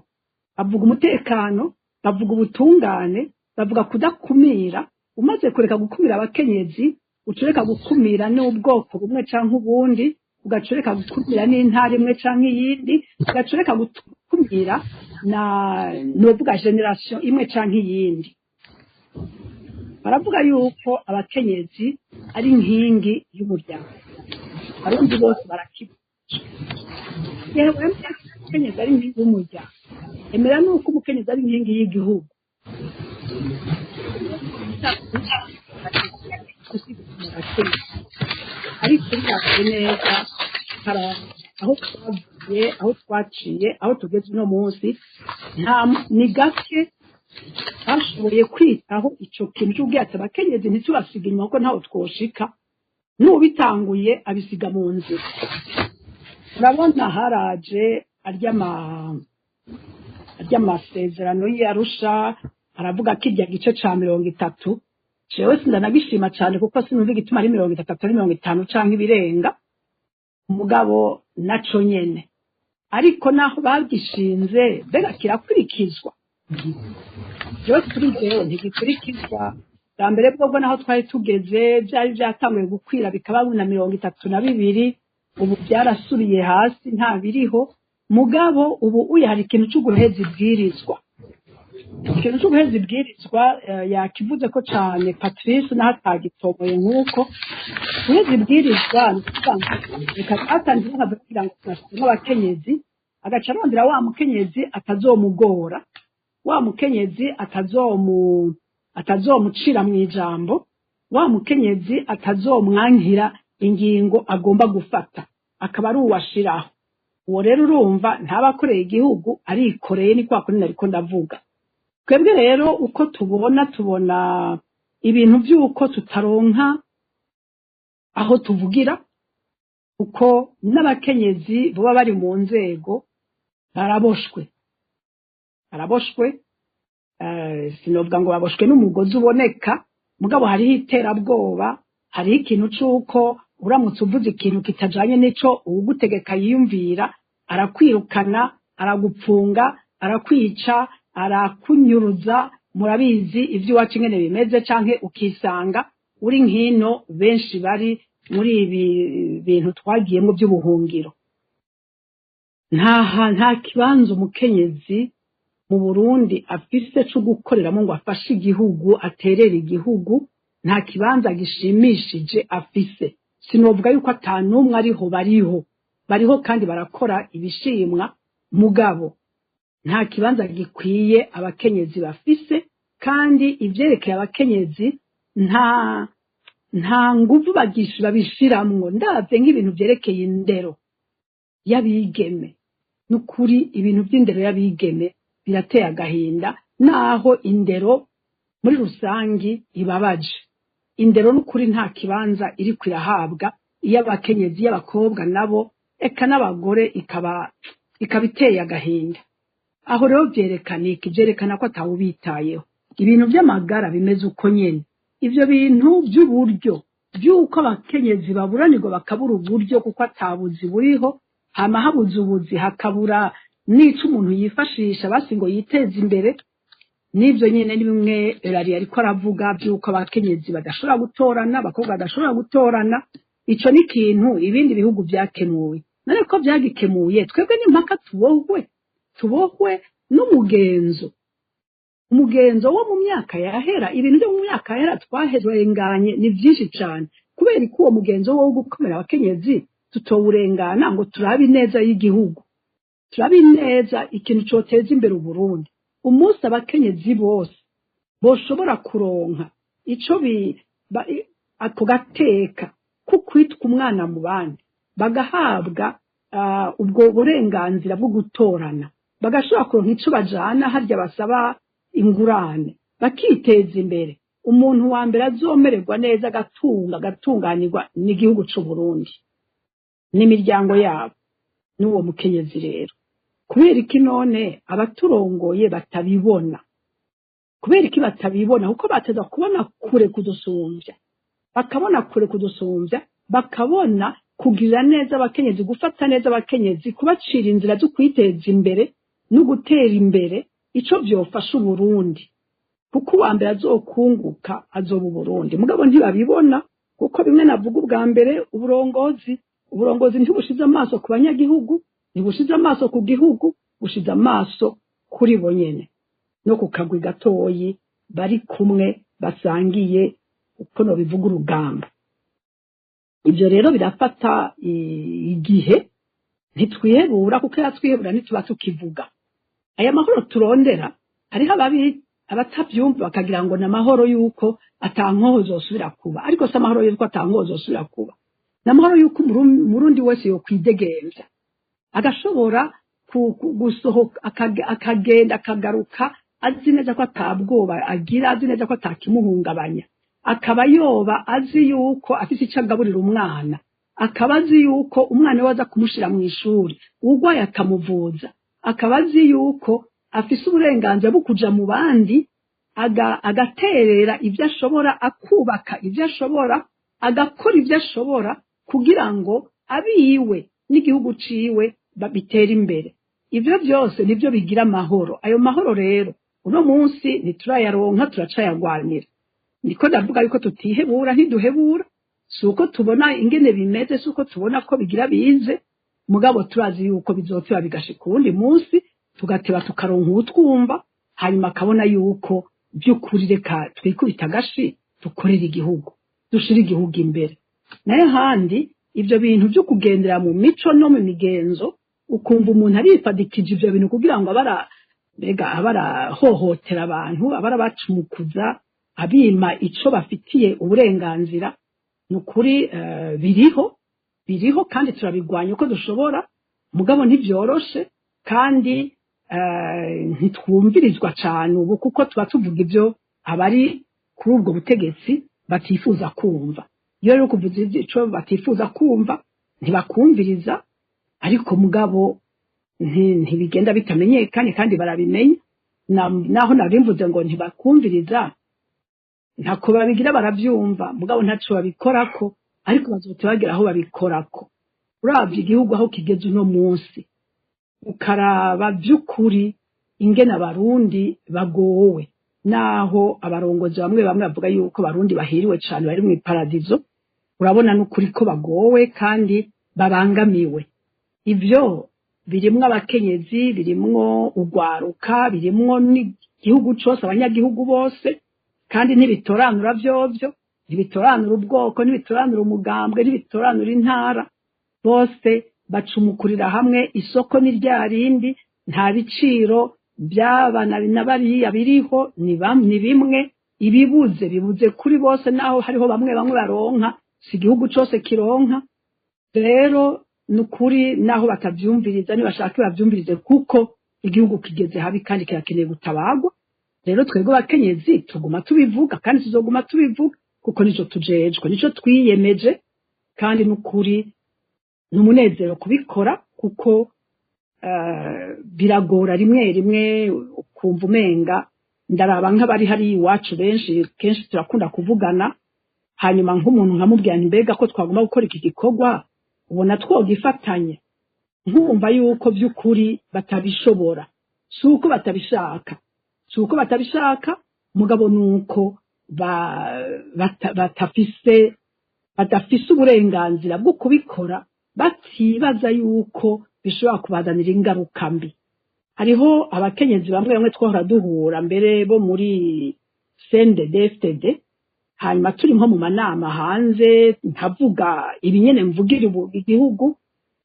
bavuga umutekano, bavuga ubutungane, bavuga kudakumira. Umaze kureka gukumira abakenyezi, ucureka gukumira n'ubwoko bumwe canke ubundi, ugacureka gukumira n'intara imwe canke iyindi, ugacureka gukumira na novuga génération imwe canke iyindi. Baravuga yuko abakenyezi ari inkingi y'umuryango, Abarundi bose barakivuga. Yewe, umukenyezi ari inkingi y'umuryango, emera nuko umukenyezi ari inkingi y'igihugu. Ariko biravye neza, hari aho twavuye, aho twaciye, aho tugeze uno munsi, nta ni gake bashoboye kwitaho ico kintu c'ubwatsi. Abakenyezi ntitubasiga inyuma, kuko ntaho twoshika n'ubitanguye abisiga mu nzira. Urabona haraje arya amasezerano y'Arusha, aravuga ko irya gice ca 30. Jewe sindanagishima cane, kuko sinumva igituma ari 30 atari 50 canke ibirenga. Umugabo naco nyene, ariko naho bagishinze, mbega kirakurikizwa? Jewe kuri jewe ntigikurikizwa. Bwa mbere bwobwo naho twari tugeze byari byatanguye gukwira, bikaba na 32, ubu byarasubiye hasi, nta biriho. Mugabo ubu uya hari ikintu cyo guheza ibwirizwa, ikintu cyo guheza ibwirizwa, yakivuze ko cane Patrice, naho atagitomoye. Nk'uko guheza ibwirizwa ni ukuvuga ngo reka twatanze inka kugira ngo tunashiremo abakenyezi, agaca arondera wa mukenyezi atazomugora, wa mukenyezi atazomucira mu ijambo, wa mukenyezi atazomwankira ingingo agomba gufata, akaba ari uwashiraho. Uwo rero urumva ntaba akoreye igihugu, arikoreye. Ni kwa kundi nariko ndavuga. Twebwe rero uko tubona, tubona ibintu by'uko tutaronka aho tuvugira, kuko n'abakenyezi baba bari mu nzego baraboshwe, baraboshwe. Sinovuga ngo baboshwe n'umugozi uboneka, mugabo hariho iterabwoba, hariho ikintu c'uko Uramutse uvuze ikintu kitajanye n'ico uwugutegeka yiyumvira, arakwirukana, aragupfunga, arakwica, arakunyuruza. Murabizi ivy'iwacu ingene bimeze, canke ukisanga uri nkino benshi bari muri ibi bintu twagiyemo by'ubuhungiro. Nta kibanza umukenyezi mu Burundi afise co gukoreramo ngo afashe igihugu, aterere igihugu. Nta kibanza gishimishije afise. Sinovuga yuko atanumwe ariho, bariho, bariho kandi barakora ibishimwa, mugabo nta kibanza gikwiye abakenyezi bafise. Kandi ivyerekeye abakenyezi nta nguvu bagisha babishiramwo. Ndavye nk'ibintu vyerekeye indero y'abigeme, nukuri ibintu by'indero y'abigeme birateye agahinda, naho indero muri rusangi ibabaje. Indero n'ukuri nta kibanza iri kwirahabwa iy'abakenyezi, y'abakobwa nabo, eka n'abagore, ikaba iteye agahinda. Aho rero vyerekana iki? Vyerekana ko atawubitayeho. Ibintu by'amagara bimeze uko nyene. Ivyo bintu by'uburyo, by'uko abakenyezi baburanirwa bakabura uburyo kuko atabuzi buriho, hama habuze ubuzi hakabura n'ico umuntu yifashisha basi ngo yiteze imbere. N'ivyo nyene ni bimwe Rari ariko aravuga by'uko abakenyezi badashobora gutorana, abakobwa badashobora gutorana. Ico ni ikintu ibindi bihugu vyakemuye. None ko vyagikemuye, twebwe n'impaka tubohwe n'umugenzo, umugenzo wo mu myaka yahera. Ibintu byo mu myaka yahera twaherenganye ni byinshi cyane. Kubera ko uwo mugenzo wo gukomera abakenyezi tutowurengana ngo turabe ineza y'igihugu, turabe ineza ikintu coteza imbere Uburundi. Umunsi abakenyezi bose boshobora kuronka ico ako gateka ko kwitwa umwana mu bandi, bagahabwa ubwo burenganzira bwo gutorana, bagashobora kuronka ico bajana harya basaba ingurane, bakiteza imbere, umuntu wa mbere azomererwa neza, agatunga, agatunganirwa n'igihugu c'u Burundi n'imiryango yabo n'uwo mukenyezi. Rero kubera iki none abaturongoye batabibona? Kubera iki batabibona? Kuko bateza kubona kure kudusumbya, bakabona kure kudusumbya, bakabona kugirira neza abakenyezi, gufata neza abakenyezi, kubacira inzira zo kwiteza imbere no gutera imbere, ico vyofasha Uburundi, kuko uwa mbere azokunguka azoba Uburundi. Mugabo ntibabibona, kuko bimwe navuga ubwa mbere, uburongozi ntibushize amaso ku banyagihugu, ntibushize amaso ku gihugu, bushize amaso kuri bo nyene no ku kagwi gatoyi bari kumwe basangiye uko nobivuga urugamba. Ibyo rero birafata igihe. Ntitwihebura, kuko iyo twihebura ntituba tukivuga aya mahoro turondera. Hariho abatabyumva bakagira ngo ni amahoro y'uko atankoho zosubira kuba, ariko si amahoro y'uko atankoho zosubira kuba, ni amahoro y'uko Umurundi wese yokwidegemvya, agashobora gusohoka, akagenda, akagaruka azi neza ko atabwoba agira, azi neza ko atakimuhungabanya, akaba yoba azi yuko afise icyo agaburira umwana, akaba azi yuko umwana we aza kumushira mu ishuri, urwaye akamuvuza, akaba azi yuko afise uburenganzira bwo kuja mu bandi, agaterera ibyo ashobora, akubaka ibyo ashobora, agakora ibyo ashobora kugira ngo abiwe n'igihugu ciwe bitere imbere. Ivyo byose nivyo bigira amahoro. Ayo mahoro rero uno munsi ntiturayaronka, turacayagwanira. Niko ndavuga yuko tutihebura, ntiduhebura. Si uko tubona ingene bimeze, si uko tubona ko bigira bize, mugabo turazi yuko bizoteba bigashika uwundi munsi, tugateba tukaronka uwutwumva, hanyuma akabona yuko by'ukuri reka twikubita agashi, dukorere igihugu, dushire igihugu imbere. Nayo handi ibyo bintu byo kugendera mu mico no mu migenzo, ukumva umuntu arifadikije ibyo bintu kugira ngo abarahohotera abantu, abarabacumukuza, abima ico bafitiye uburenganzira, ni ukuri biriho kandi turabigwanya uko dushobora, mugabo ntibyoroshe kandi ntitwumvirizwa cyane ubu, kuko tuba tuvuga ibyo abari kuri ubwo butegetsi batifuza kumva. Iyo rero kuvuza icyo batifuza kumva ntibakumviriza, ariko mugabo ntibigenda bitamenyekanye kandi barabimenya. Naho narimvuze ngo ntibakumviriza, ntako babigira, barabyumva, mugabo ntaco babikorako. Ariko bazote bagera aho babikorako. Uravye igihugu aho kigeze uno munsi, ukaraba vy'ukuri ingene Abarundi bagowe, naho abarongozi bamwe bamwe bavuga yuko Abarundi bahiriwe cane, bari mu iparadizo, urabona n'ukuri ko bagowe kandi babangamiwe. Ivyo birimwo abakenyezi, birimwo ugwaruka, birimwo n'igihugu cose, abanyagihugu bose. Kandi ntibitoranura vyovyo, ntibitoranura ubwoko, ntibitoranura umugambwe, ntibitoranura intara, bose bacumukurira hamwe. Isoko ni rya rindi, nta biciro byaba na bariya biriho, ni bimwe. Ibibuze bibuze kuri bose, naho hariho bamwe bamwe baronka, si igihugu cose kironka. Rero ni ukuri, naho batavyumviriza, nibashaka bavyumvirize, kuko igihugu kigeze habi kandi kirakeneye gutabagwa. Rero twebwe abakenyezi tuguma tubivuga kandi tuzoguma tubivuga, kuko nico tujejwe, nico twiyemeje. Kandi n'ukuri ni umunezero kubikora, kuko biragora rimwe rimwe ukumva umenga. Ndaraba nk'abari hari iwacu benshi, kenshi turakunda kuvugana, hanyuma nk'umuntu nkamubwira nti: "Mbega ko twagomba gukora iki gikorwa, ubona twogifatanye?" Nkumva yuko by'ukuri batabishobora. Si uko batabishaka, si uko batabishaka, mugabo nuko badafise uburenganzira bwo kubikora, batibaza yuko bishobora kubazanira ingaruka mbi. Hariho abakenyezi bamwe bamwe twahora duhura mbere bo muri CNDD-FDD, hanyuma turi nko mu manama hanze, nkavuga ibi nyene mvugira ubu igihugu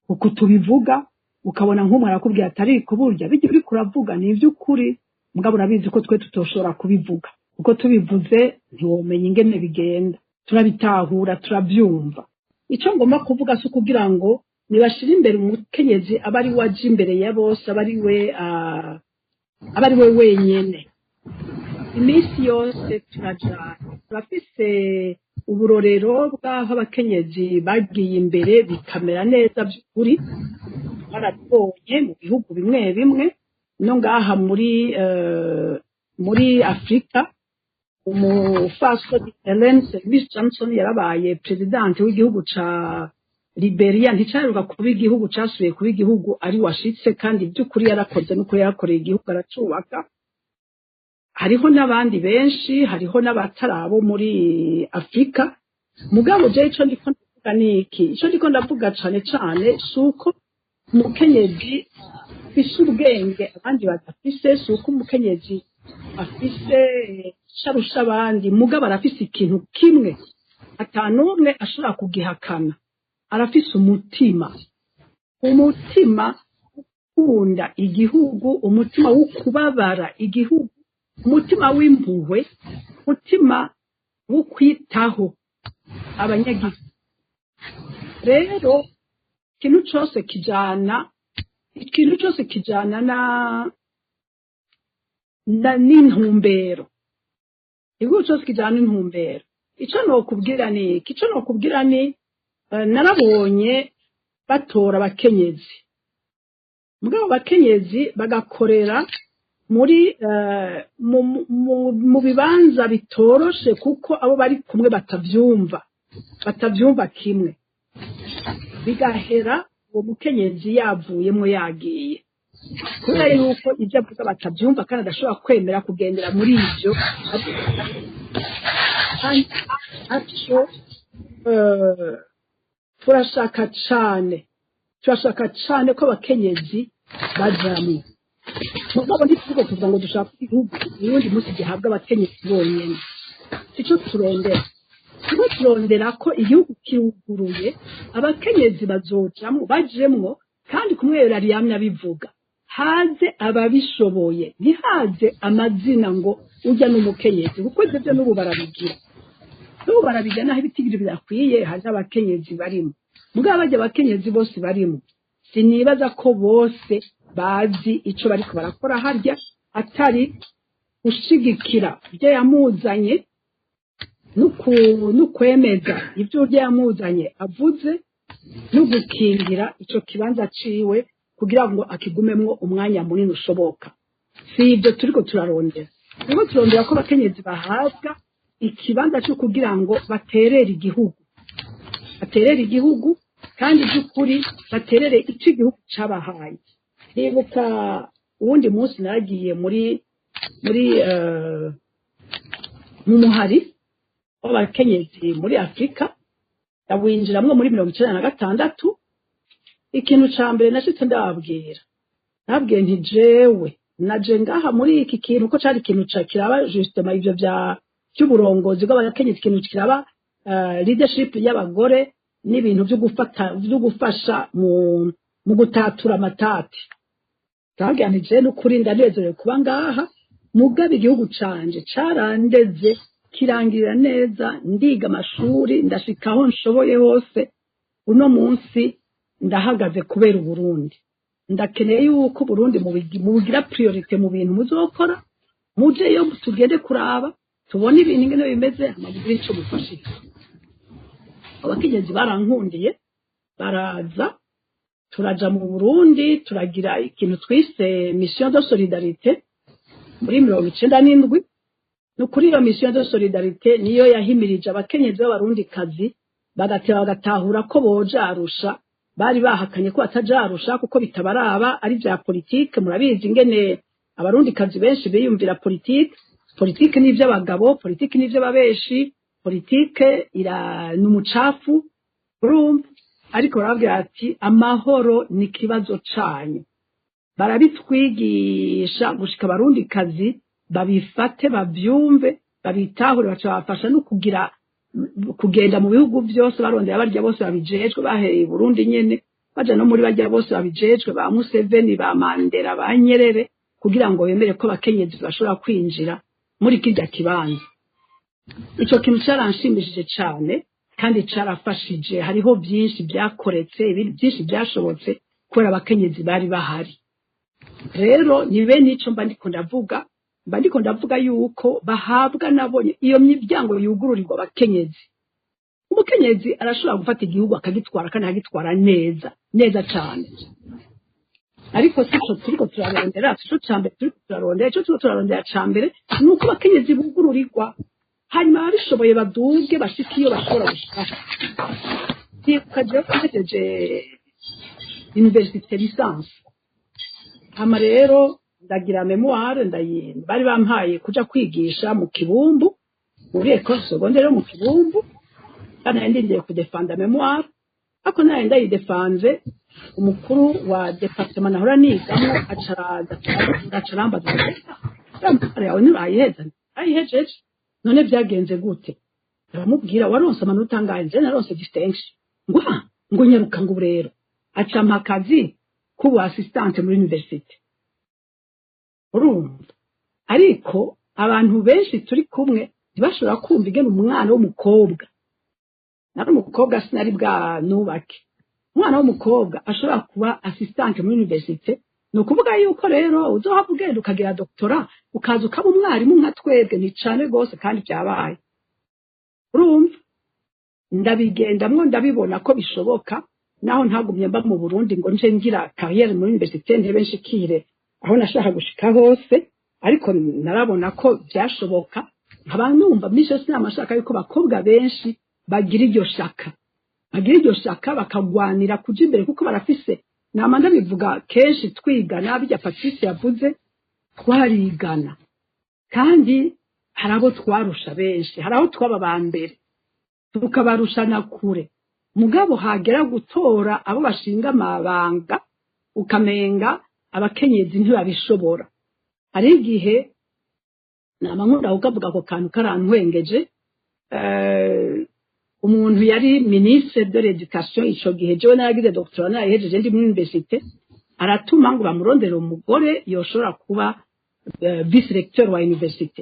uku tubivuga, ukabona nk'umwe arakubwira ati: "Ariko burya bijya uriko uravuga ni ivy'ukuri, mugabo urabizi ko twe tutoshobora kubivuga, kuko tubivuze ntiwomenya ingene bigenda." Turabitahura, turabyumva. Icyo ngomba kuvuga si ukugira ngo nibashire imbere umukenyezi aba ari we aje imbere ya bose, aba ari we wenyene. Iminsi yose turajana, turafise uburorero bw'aho abakenyezi bagiye imbere bikamera neza. By'ukuri barabibonye mu bihugu bimwe bimwe, no ngaha muri Afurika, umufasoni Ellen Sirleaf Johnson yarabaye présidente w'igihugu ca Liberia. Nticaheruka kuba igihugu, casubiye kuba igihugu ari washitse, kandi by'ukuri yarakoze nuko yarakoreye igihugu aracubaka. Hariho n'abandi benshi, hariho n'abatari abo muri Afurika. Mugabo jewe ico ndiko ndavuga ni iki? Ico ndiko ndavuga cane cane si uko umukenyezi afise ubwenge abandi badafise, si uko umukenyezi afise ico arusha abandi, mugabo arafise ikintu kimwe atanumwe ashobora kugihakana: arafise umutima, umutima ukunda igihugu, umutima wo kubabara igihugu, umutima w'impuhwe, umutima wo kwitaho abanyagihugu. Rero ikintu cyose kijana na n'intumbero, igihugu cyose kijana n'intumbero. Ico nokubwira ni iki? Ico nokubwira ni narabonye batora abakenyezi, mugabo abakenyezi bagakorera muri mu bibanza bitoroshe, kuko abo bari kumwe batavyumva kimwe, bigahera uwo mukenyezi yavuyemwo yagiye, kubera yuko ibyo avuga batabyumva kandi adashobora kwemera kugendera muri ibyo. Kandi atyo turashaka cane ko abakenyezi bajamwo, mugabo ntituvuge kuvuga ngo dushaka igihugu uwundi munsi gihabwa abakenyezi bonyene. Sico turondera. Turiko turondera ko igihugu kiruguruye, abakenyezi bazojamwo, bajemwo. Kandi kumwera yamye abivuga, haze ababishoboye, ntihaze amazina ngo ujya n'umukenyezi, kuko ivyo byo n'ubu barabigira, n'ubu barabigira, naho ibitigiri bidakwiye haje abakenyezi barimo. Mugabo bajya abakenyezi bose barimo, sinibaza ko bose bazi ico bariko barakora harya, atari gushigikira ibyo yamuzanye n'ukwemeza ibyo urya yamuzanye avuze, no gukingira ico kibanza ciwe kugira ngo akigumemwo umwanya munini ushoboka. Si ibyo turiko turarondera. Turiko turondera ko abakenyezi bahabwa ikibanza cyo kugira ngo baterere igihugu. Baterere igihugu kandi by'ukuri baterere icyo igihugu cabahaye. Nibuka uwundi munsi naragiye muri mu muhari w'abakenyezi muri Afurika, ndawinjiramwo muri 96. Ikintu ca mbere nashitse ndababwira, nabwiye nti: "Jewe naje ngaha muri iki kintu ko cari ikintu ca kiraba justement ivyo vya by'uburongozi bw'abakenyezi, ikintu kiraba leadership y'abagore n'ibintu byo gufata, byo gufasha mu gutatura amatati." Ndababwira nti: "Jewe n'ukuri ndanezerewe kuba ngaha, mugabo igihugu canje carandeze kirangirira neza, ndiga amashuri, ndashika aho nshoboye hose. Uno munsi ndahagaze kubera Uburundi. Ndakeneye yuko Uburundi mubugira priorité mu bintu muzokora. Mujeyo tugende kuraba, tubone ibintu ingene bimeze, amabwiriza ico mufashije." Abakenyezi barankundiye, baraza, turaja mu Burundi, turagira ikintu twise mission de solidarité muri 97. No kuri iyo mission de solidarité niyo yahimirije abakenyezi b'Abarundikazi, bagateba bagatahura ko boja Arusha. Bari bahakanye ko bataja Arusha kuko bitabaraba, ari vya politike. Murabizi ingene Abarundikazi benshi biyumvira politike. Politike ni ivy'abagabo, politike ni ivy'ababeshi, politike ira ni umucafu, urumva. Ariko barababwira ati: "Amahoro ni ikibazo canyu." Barabitwigisha gushika Abarundikazi babifate, bavyumve, babitahure. Baca babafasha no kugira kugenda mu bihugu byose, barondera barya bose babijejwe, bahereye i Burundi nyene, baja no muri barya bose babijejwe, ba Museveni, ba Mandela, ba Nyerere, kugira ngo bemere ko abakenyezi bashobora kwinjira muri kirya kibanza. Ico kintu caranshimishije cane kandi carafashije. Hariho byinshi byakoretse, ibindi byinshi byashobotse kubera abakenyezi bari bahari. Rero ni bene ico mba ndiko ndavuga, mba ndiko ndavuga yuko bahabwa nabonye iyo miryango yugururirwa abakenyezi. Umukenyezi arashobora gufata igihugu akagitwara, kandi akagitwara neza neza cane. Ariko si ico turiko turarondera, si ico ca mbere turiko turarondera. Ico turiko turarondera ca mbere ni uko abakenyezi bugururirwa, hanyuma ababishoboye baduge, bashike iyo bashobora gushika. Ndibuka jewe mpejeje université, licence, hama rero ndagira mémoire, ndayi bari bampaye kuja kwigisha mu Kibumbu, muri école secondaire yo mu Kibumbu. Kandi nari ndindiye kudefanda mémoire, ariko nari ndayidefanze, umukuru wa département nahora nigamwo acaraza, acarambaza: "Mémoire yawe ntibayiheza?" "Ayihejeje." "None byagenze gute?" Aramubwira: "Waronse amanota angahe?" "Nje naronse distinction." Ngo: "Ah," ngo, "nyaruka." Ngo rero acampa akazi k'ubu assistante muri université, urumva. Ariko abantu benshi turi kumwe ntibashobora kumva ingene umwana w'umukobwa, nari umukobwa, sinari bwanubake, umwana w'umukobwa ashobora kuba assistante muri université. Ni ukuvuga yuko rero uzohava ugenda ukagira doctorat, ukaza ukaba umwarimu nka twebwe. Ni cane rwose, kandi byabaye, urumva. Ndabigendamwo, ndabibona ko bishoboka, naho ntagumye mba mu Burundi ngo nje ngira carrière muri université, ntebe nshikire aho nashaka gushika hose, ariko narabona ko byashoboka. Nkaba numva misi yose namashaka yuko abakobwa benshi bagira iryo shaka, bagira iryo shaka, bakagwanira kuja imbere, kuko barafise. Nama ndabivuga kenshi, twigana, bijya Patrice yavuze, twarigana, kandi hari abo twarusha benshi, hari aho twaba ba mbere tukabarushana kure. Mugabo hagera gutora abo bashinga amabanga, ukamenga abakenyezi ntibabishobora. Hari igihe nama nkunda kukavuga ako kantu, karantwengeje. Umuntu yari ministre de l'éducation ico gihe, jewe naragize doctorat, narayihejeje ndi muri université, aratuma ngo bamurondere umugore yoshobora kuba vice recteur wa université.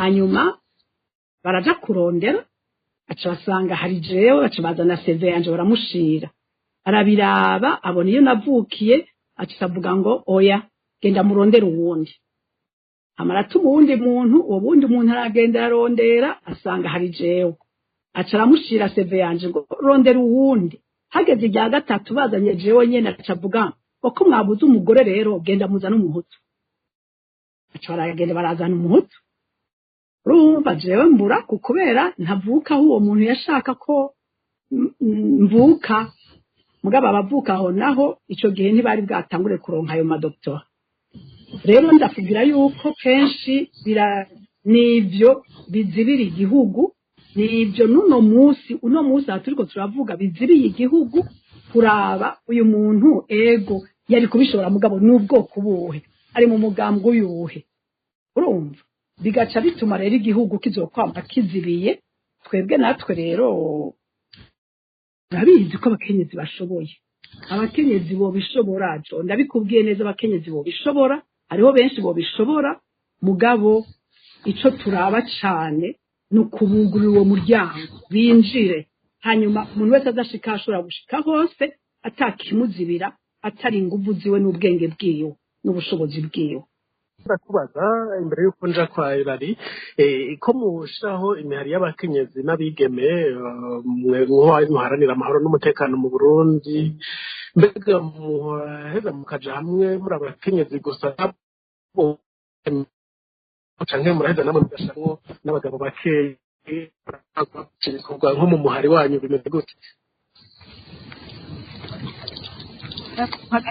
Hanyuma baraja kurondera, aca basanga hari jewe, baca bazana CV yanje, baramushira, arabiraba, abona iyo navukiye, aca avuga ngo: "Oya, genda murondere uwundi." Amaratuma uwundi muntu, uwo wundi muntu aragenda, ararondera, asanga hari jewe, aca aramushira CV yanje ngo: "Rondera uwundi." Hageze irya gatatu, bazanye jewe nyene, aca avuga ngo: "Ko mwabuze umugore rero, genda muzane Umuhutu." Aca baragenda, barazana Umuhutu. Urumva, jewe mbura kubera ntavuka aho uwo muntu yashaka ko Mvuka mugabo abavuka aho naho ico gihe ntibari bwatangure kuronka ayo madoctorat. Rero ndakubwira yuko kenshi nivyo bizibira igihugu, nivyo n'uno munsi, uno munsi aha turiko turavuga, biziriye igihugu kuraba uyu muntu. Ego, yari kubishobora, mugabo n'ubwoko buhe, ari mu mugambwe uyuhe? Urumva bigaca bituma rero igihugu kizokwama kizibiye. Twebwe natwe rero urabizi ko abakenyezi bashoboye, abakenyezi bobishobora. Jo ndabikubwiye neza, abakenyezi bobishobora, hariho benshi bobishobora, mugabo ico turaba cane ni ukubugurura uwo muryango binjire, hanyuma umuntu wese adashika ashobora gushika hose atakimuzibira, atari inguvu ziwe n'ubwenge bwiwe n'ubushobozi bwiwe. Ndakubaza imbere y'uko nja kwa Irari, ko mushiraho imihari y'abakenyezi n'abigeme, mwe muharanira amahoro n'umutekano mu Burundi, mbega muheza mukaja hamwe muri abakenyezi gusa, canke muraheza namwe mugashiramwo n'abagabo bakeyi ibikorwa? Nko mu muhari wanyu bimeze gute?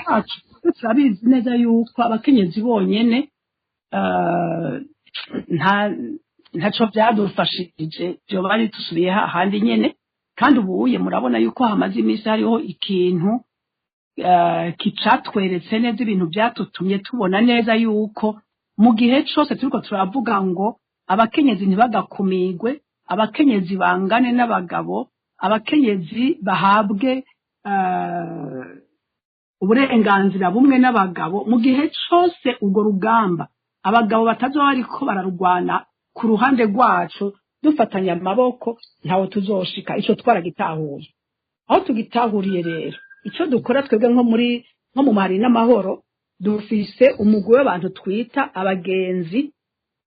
Wacu turabizi neza yuko abakenyezi bonyene nta ntaco vyadufashije, vyoba ari dusubiye hahandi nyene. Kandi ubuye murabona yuko hamaze iminsi hariho ikintu kicatweretse neza, ibintu vyatutumye tubona neza yuko mu gihe cose turiko turavuga ngo abakenyezi ntibagakumigwe, abakenyezi bangane n'abagabo, abakenyezi bahabwe uburenganzira bumwe n'abagabo, mu gihe cose urwo rugamba abagabo batazoba bariko bararugwana ku ruhande rwacu dufatanya amaboko, ntawe tuzoshika. Ico twaragitahuye. Aho tugitahuriye rero, ico dukora twebwe nko muri nko mu Mahari n'Amahoro, dufise umugwi w'abantu twita abagenzi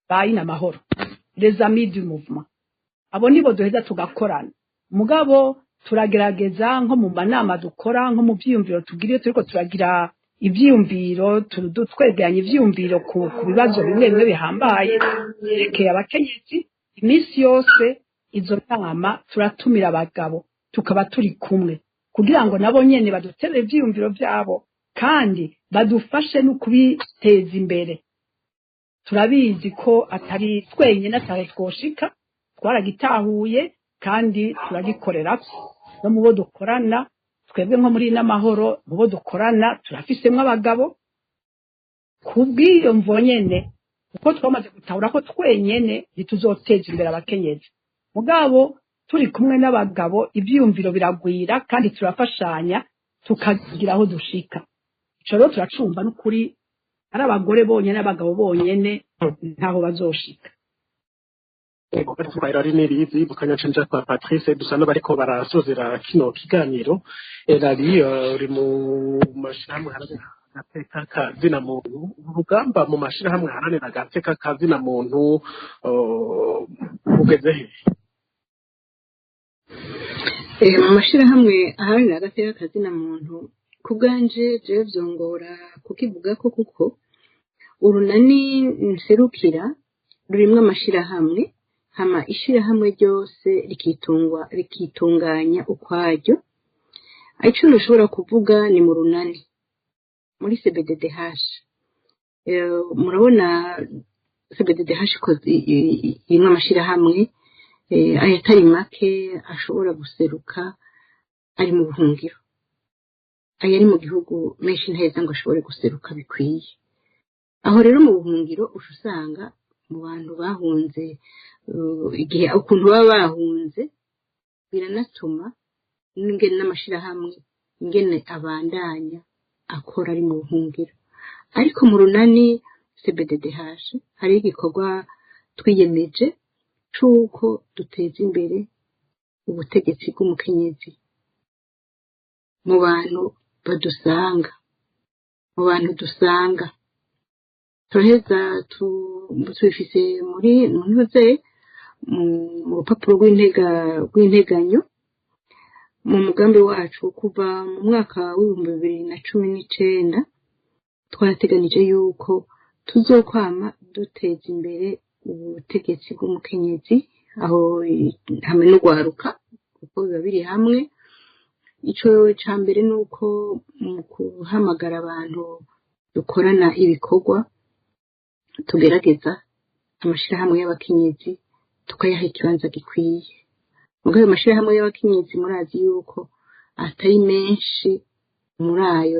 ba Inamahoro, les amis du mouvement. Abo nibo duheza tugakorana, mugabo turagerageza nko mu manama dukora, nko mu vyiyumviro tugira, iyo turiko turagira ivyiyumviro, twegeranya ivyiyumviro ku bibazo bimwe bimwe bihambaye vyerekeye abakenyezi, iminsi yose izo nama turatumira abagabo tukaba turi kumwe, kugira ngo nabo nyene baduterere ivyiyumviro vyabo kandi badufashe no kubiteza imbere. Turabizi ko atari twenyine, atari twoshika, twaragitahuye kandi turagikorera. No mu bo dukorana twebwe nko muri n'Amahoro, mu bo dukorana turafisemwo abagabo kubw'iyo mvo nyene, kuko twamaze gutahura ko twenyene ntituzoteza imbere abakenyezi, mugabo turi kumwe n'abagabo ivyiyumviro biragwira kandi turafashanya tukagira aho dushika. Ico rero turacumva n'ukuri, ari abagore bonyene, abagabo bonyene ntaho bazoshika. Irari nirizi bukanya cenja kwa Patrice, dusa n'abariko barasozera kino kiganiro. Erari, uri mu mashirahamwe haranira agateka ka zina muntu. Urugamba mu mashirahamwe haranira agateka ka zina muntu ugeze he? Mu mashirahamwe aharanira agateka ka zina muntu, ku bwanje jewe vyongora kukivuga ko, kuko urunani nserukira rurimwo amashirahamwe, hama ishirahamwe ryose rikitungwa rikitunganya ukwaryo. Ico ntushobora kuvuga ni mu runani muri CBDDH. Murabona CBDDH irimwo amashirahamwe ayatari make ashobora guseruka ari mu buhungiro, ayari mu gihugu menshi ntaheza ngo ashobore guseruka bikwiye. Aho rero mu buhungiro uca usanga mu bantu bahunze, igihe ukuntu baba bahunze biranatuma n'ingene n'amashirahamwe ingene abandanya akora ari mu buhungiro. Ariko mu runani CBDDH hariho igikorwa twiyemeje c'uko duteza imbere ubutegetsi bw'umukenyezi mu bantu badusanga, mu bantu dusanga. Turaheza tubifise muri ntuze mu rupapuro rw'integanyo mu mugambi wacu kuva mu mwaka w'2019. Twarateganije yuko tuzokwama duteza imbere ubutegetsi bw'umukenyezi aho hamwe n'urwaruka. kuko biba biri hamwe. Ico ca mbere ni uko mu guhamagara abantu dukorana ibikorwa, tugerageza amashirahamwe y'abakenyezi tukayaha ikibanza gikwiye. Mugabo ayo mashirahamwe y'abakenyezi, murazi yuko atari menshi muri ayo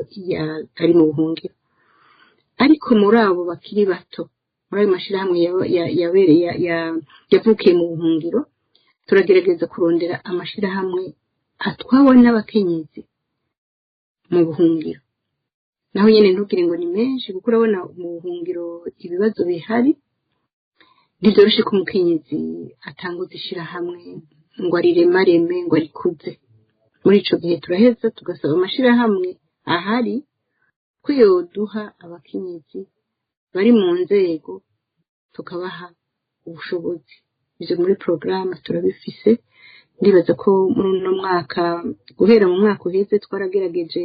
ari mu buhungiro, ariko muri abo bakiri bato, muri ayo mashirahamwe yabereye yavukiye mu buhungiro, turagerageza kurondera amashirahamwe atwawe n'abakenyezi mu buhungiro. Naho nyene ntugire ngo ni menshi, kuko urabona mu buhungiro ibibazo bihari, ntivyoroshe ko umukenyezi atanguza ishirahamwe ngo ariremareme, ngo arikuze. Muri ico gihe turaheza tugasaba amashirahamwe ahari ko yoduha abakenyezi bari mu nzego, tukabaha ubushobozi. Ivyo muri porogaramu turabifise. Ndibaza ko muri uno mwaka, guhera mu mwaka uheze, twaragerageje,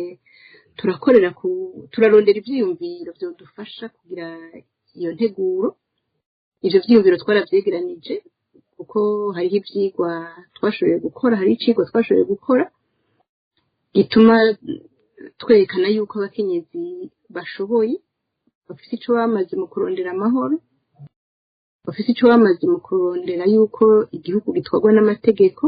turakorera ku turarondera ivyiyumviro vyodufasha kugira iyo nteguro. Ivyo vyiyumviro twaravyegeranije, kuko hariho ivyigwa twashoboye gukora, hariho icigwa twashoboye gukora gituma twerekana yuko abakenyezi bashoboye, bafise ico bamaze mu kurondera amahoro, bafise ico bamaze mu kurondera yuko igihugu gitwarwa n'amategeko,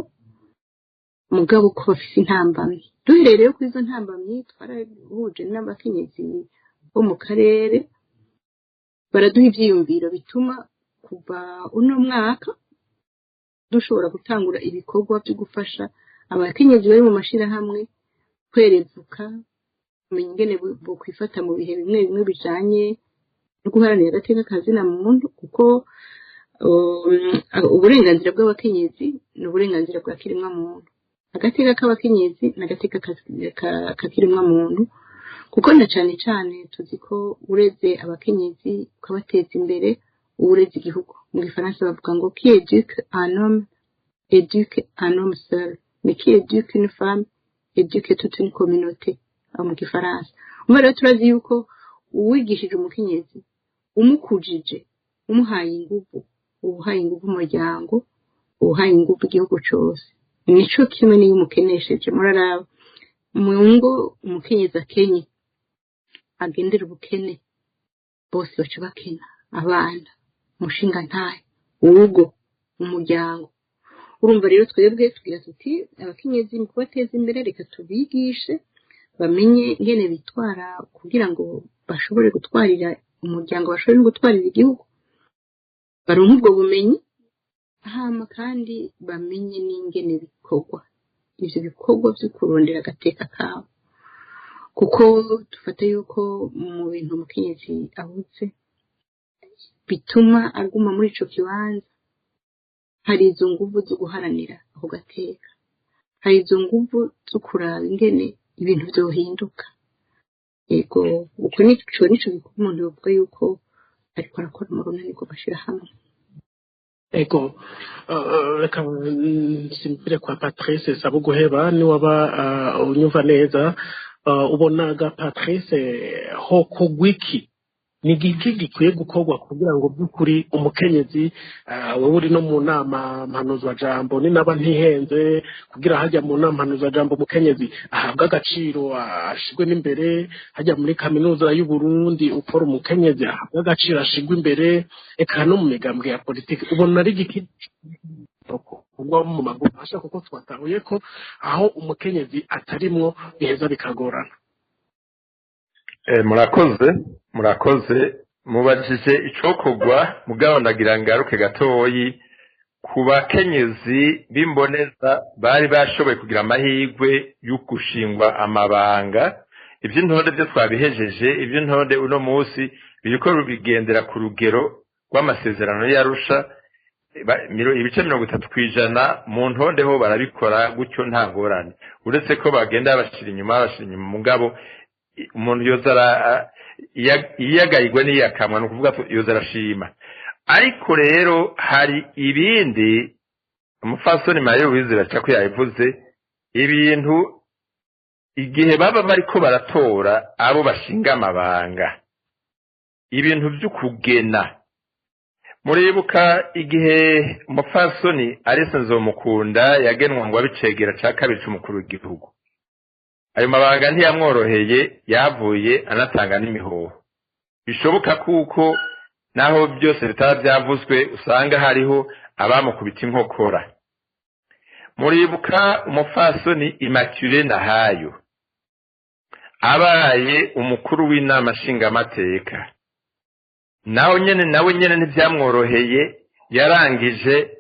mugabo ko bafise intambamyi. Duhereye rero kuri izo ntambamyi, twarahuje n'abakenyezi bo mu karere, baraduha ivyiyumviro bituma kuva uno mwaka dushobora gutangura ibikorwa vyo gufasha abakenyezi bari mu mashirahamwe kwerevuka, kumenya ingene bokwifata mu bihe bimwe bimwe bijanye no guharanira agateka ka zina muntu, kuko uburenganzira bw'abakenyezi ni uburenganzira bwa kiremwa muntu. Agateka k'abakenyezi ni agateka ka kiremwa muntu, kuko na cane cane tuzi ko ureze abakenyezi ukabateza imbere, uba ureze igihugu. Mu gifaransa bavuga ngo: "Qui éduque un homme éduque un homme seul, mais qui éduque une femme éduque toute une communauté." Aho mu gifaransa. Umva rero, turazi yuko uwigishije umukenyezi, umukujije, umuhaye inguvu, uba uhaye inguvu umuryango, uba uhaye inguvu igihugu cose. Nico kimwe niyo umukenesheje. Muraraba mu ngo, umukenyezi akenye, agendera ubukene, bose baca bakena: abana, umushingantahe, urugo, umuryango. Urumva rero, twebwe tugira tuti: abakenyezi mu kubateza imbere, reka tubigishe bamenye ingene bitwara kugira ngo bashobore gutwarira umuryango, bashobore no gutwarira igihugu, baronke ubwo bumenyi, hama kandi bamenye n'ingene bikorwa ivyo bikorwa vyo kurondera agateka kabo, kuko dufata yuko mu bintu umukenyezi abuze bituma aguma muri ico kibanza, hari izo nguvu zo guharanira ako gateka, hari izo nguvu zo kuraba ingene ibintu vyohinduka. Yego, uko nico gikorwa umuntu yovuga yuko ariko arakora mu runani rw'amashirahamwe. Ego, reka nsimbire kwa Patrice Sabuguheba. Niwaba unyumva neza, ubonaga Patrice, hokogwa iki? Ni igiki gikwiye gukorwa kugira ngo by'ukuri umukenyezi, wowe uri no mu nama mpanuzwajambo, ni naba ntihenze, kugira hajya mu nama mpanuzwajambo umukenyezi ahabwe agaciro, ashigwe n'imbere, hajya muri kaminuza y'u Burundi ukora umukenyezi ahabwe agaciro, ashigwe imbere, eka no mu migambwe ya politiki, ubona ari igiki kugwa mu maguru asha? Kuko twatahuye ko aho umukenyezi atarimwo biheza bikagorana. Murakoze, murakoze. Mubajije icokorwa, mugabo ndagira ngaruke gatoyi ku bakenyezi b'imboneza bari bashoboye kugira amahirwe yo gushingwa amabanga. Iby'intonde byo twabihejeje. Iby'intonde uno munsi biriko bigendera ku rugero rw'amasezerano y'Arusha, 30% mu ntonde ho barabikora gutyo, nta ngorane, uretse ko bagenda babashira inyuma. Mugabo umuntu yoza iyagayigwa n'iyakamwa, ni ukuvuga ko yoza arashima. Ariko rero hari ibindi umupfasoni Mariya Louise baca ko yabivuze, ibintu igihe baba bariko baratora abo bashinga amabanga, ibintu vy'ukugena. Muribuka igihe umupfasoni Alice Nzomukunda yagenwa ngo abicegera ca kabiri c'umukuru w'igihugu. Ayo mabanga ntiyamworoheye, yavuye anatanga n'imihoho. Bishoboka kuko naho byose bitaba byavuzwe usanga hariho abamukubita inkokora. Muribuka umupfasoni Immaculée Nahayo abaye umukuru w'inama nshingamateka, nawe nyene ntivyamworoheye, yarangije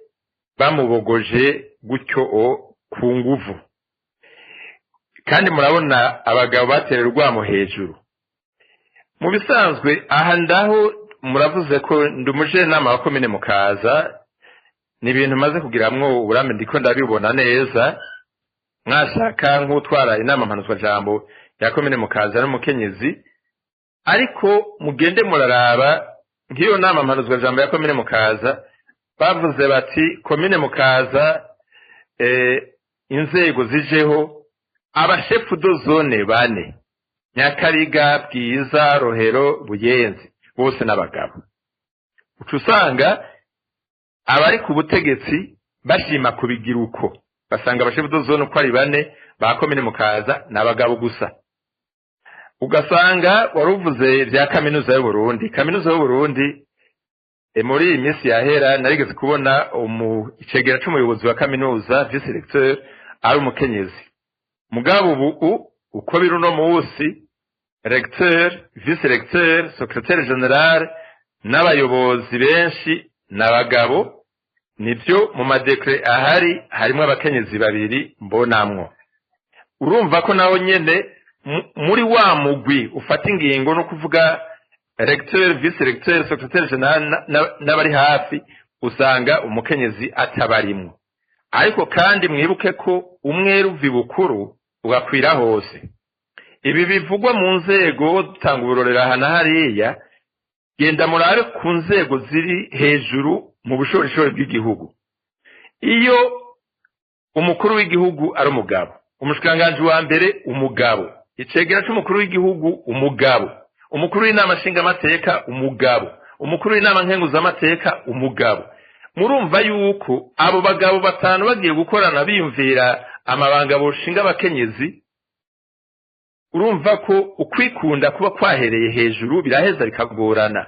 bamubogoje gutyo ku nguvu. Kandi murabona abagabo batera urwamo hejuru. Mu bisanzwe aha ndaho muravuze ko ndi umujenama wa komine Mukaza, ni ibintu maze kugiramwo uburambe, ndiko ndabibona neza. Mwashaka nk'utwara inama mpanuzwajambo ya komine Mukaza n'umukenyezi, ariko mugende muraraba nk'iyo nama mpanuzwajambo ya komine Mukaza, bavuze bati komine Mukaza inzego zijeho abashefu do zone bane, Nyakariga, Bwiza, Rohero, Buyenzi, bose n'abagabo. Uca usanga abari ku butegetsi bashima kubigira uko, basanga abashefu do zone uko ari bane ba komine Mukaza n'abagabo gusa. Ugasanga waruvuze vya kaminuza y'u Burundi. Kaminuza y'u Burundi muri iyi minsi yahera narigeze kubona icegera c'umuyobozi wa kaminuza vice recteur ari umukenyezi. Mugabo ubu uko biri uno munsi, recteur, vice recteur, secrétaire général n'abayobozi benshi n'abagabo. Nivyo mu madekre ahari harimwo abakenyezi babiri mbonamwo. Urumva ko naho nyene muri wa mugwi ufata ingingo, no kuvuga recteur, vice recteur, secrétaire général n'abari hafi, usanga umukenyezi atabarimwo. Ariko kandi mwibuke ko umwera uva ibukuru ugakwira hose. Ibi bivugwa mu nzego, dutanga uburorero aha na hariya, genda murabe ku nzego ziri hejuru mu bushorishori bw'igihugu. Iyo umukuru w'igihugu ari umugabo, umushikiranganji wa mbere umugabo, icegera c'umukuru w'igihugu umugabo, umukuru w'inama nshingamateka umugabo, umukuru w'inama nkenguzamateka umugabo, murumva yuko abo bagabo batanu bagiye gukorana biyumvira amabanga boshinga abakenyezi, urumva ko ukwikunda kuba kwahereye hejuru biraheza bikagorana.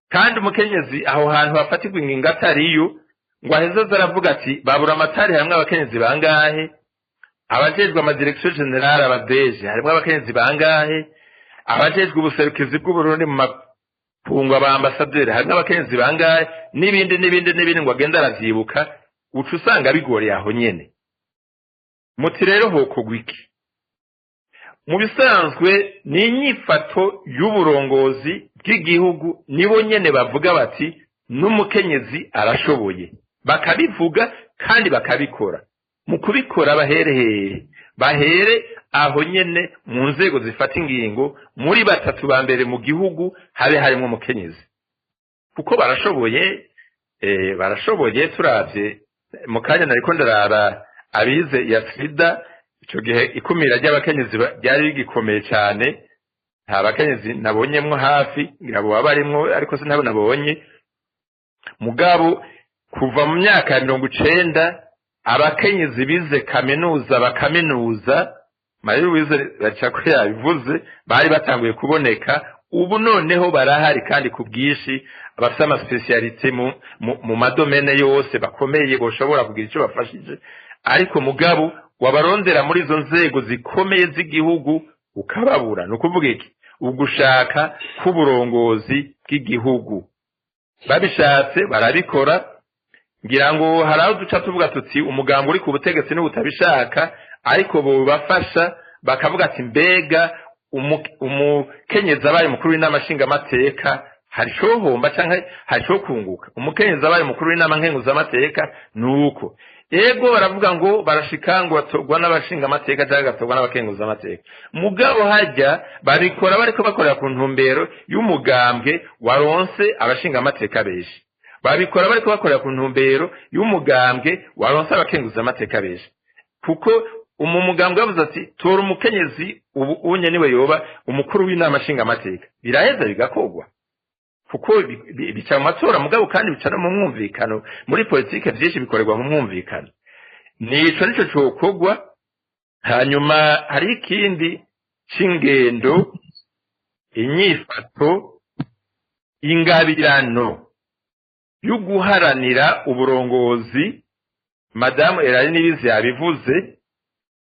Kandi umukenyezi aho hantu hafatirwa ingingo atariyo, ngo aheze aze aravuga ati babura amatari hamwe abakenyezi bangahe, abajejwe amadirection generale abadeje harimwo abakenyezi bangahe, abajejwe ubuserukizi bw'Uburundi mu makungu aba ambasaderi harimwo abakenyezi bangahe, n'ibindi n'ibindi n'ibindi, ngo agende aravyibuka, uca usanga bigoreye aho nyene. Muti rero hokorwa iki? Mu bisanzwe ni inyifato y'uburongozi bw'igihugu, nibo nyene bavuga bati n'umukenyezi arashoboye, bakabivuga kandi bakabikora. Mu kubikora bahere hehe? Bahere aho nyene mu nzego zifata ingingo, muri batatu ba mbere mu gihugu habe harimwo umukenyezi, kuko barashoboye. Barashoboye. Turavye mu kanya nariko ndaraba abize ya sida, ico gihe ikumira ry'abakenyezi ryari rigikomeye cane, nta bakenyezi nabonyemwo hafi, ngira bo barimwo ariko sinabo nabonye. Mugabo kuva mu myaka ya 90 abakenyezi bize kaminuza bakaminuza, Marie Louise Bacako yabivuze, bari batanguye kuboneka. Ubu noneho barahari kandi ku bwinshi, abafite amaspecialité mu madomene yose bakomeye boshobora kugira ico bafashije. Ariko mugabo wabarondera muri izo nzego zikomeye z'igihugu ukababura. Ni ukuvuga iki? Ugushaka k'uburongozi bw'igihugu, babishatse barabikora. Ngira ngo hari aho duca tuvuga tuti umugambi uri ku butegetsi n'ubutabishaka, ariko bobafasha bakavuga ati mbega umukenyezi abaye umukuru w'inama nshingamateka hari ico homba canke hari ico kunguka, umukenyezi abaye umukuru w'inama nkenguzamateka nuko ego baravuga ngo barashika ngo batorwa n'abashingamateka canke bagatorwa n'abakenguzamateka. Mugabo harya babikora bariko bakorera ku ntumbero y'umugambwe waronse abashingamateka benshi, babikora bariko bakorera ku ntumbero y'umugambwe waronse abakenguzamateka benshi, kuko umugambwe yavuze ati tora umukenyezi ubu unye niwe yoba umukuru w'inama nshingamateka, biraheza bigakorwa. Kuko bica mu matora, mugabo kandi bica no mu mwumvikano. Muri politike vyinshi bikorerwa mu mwumvikano. Nico nico cokorwa. Hanyuma hari ikindi c'ingendo, inyifato, ingabirano yo guharanira uburongozi. Madamu Erari Nibizi yabivuze,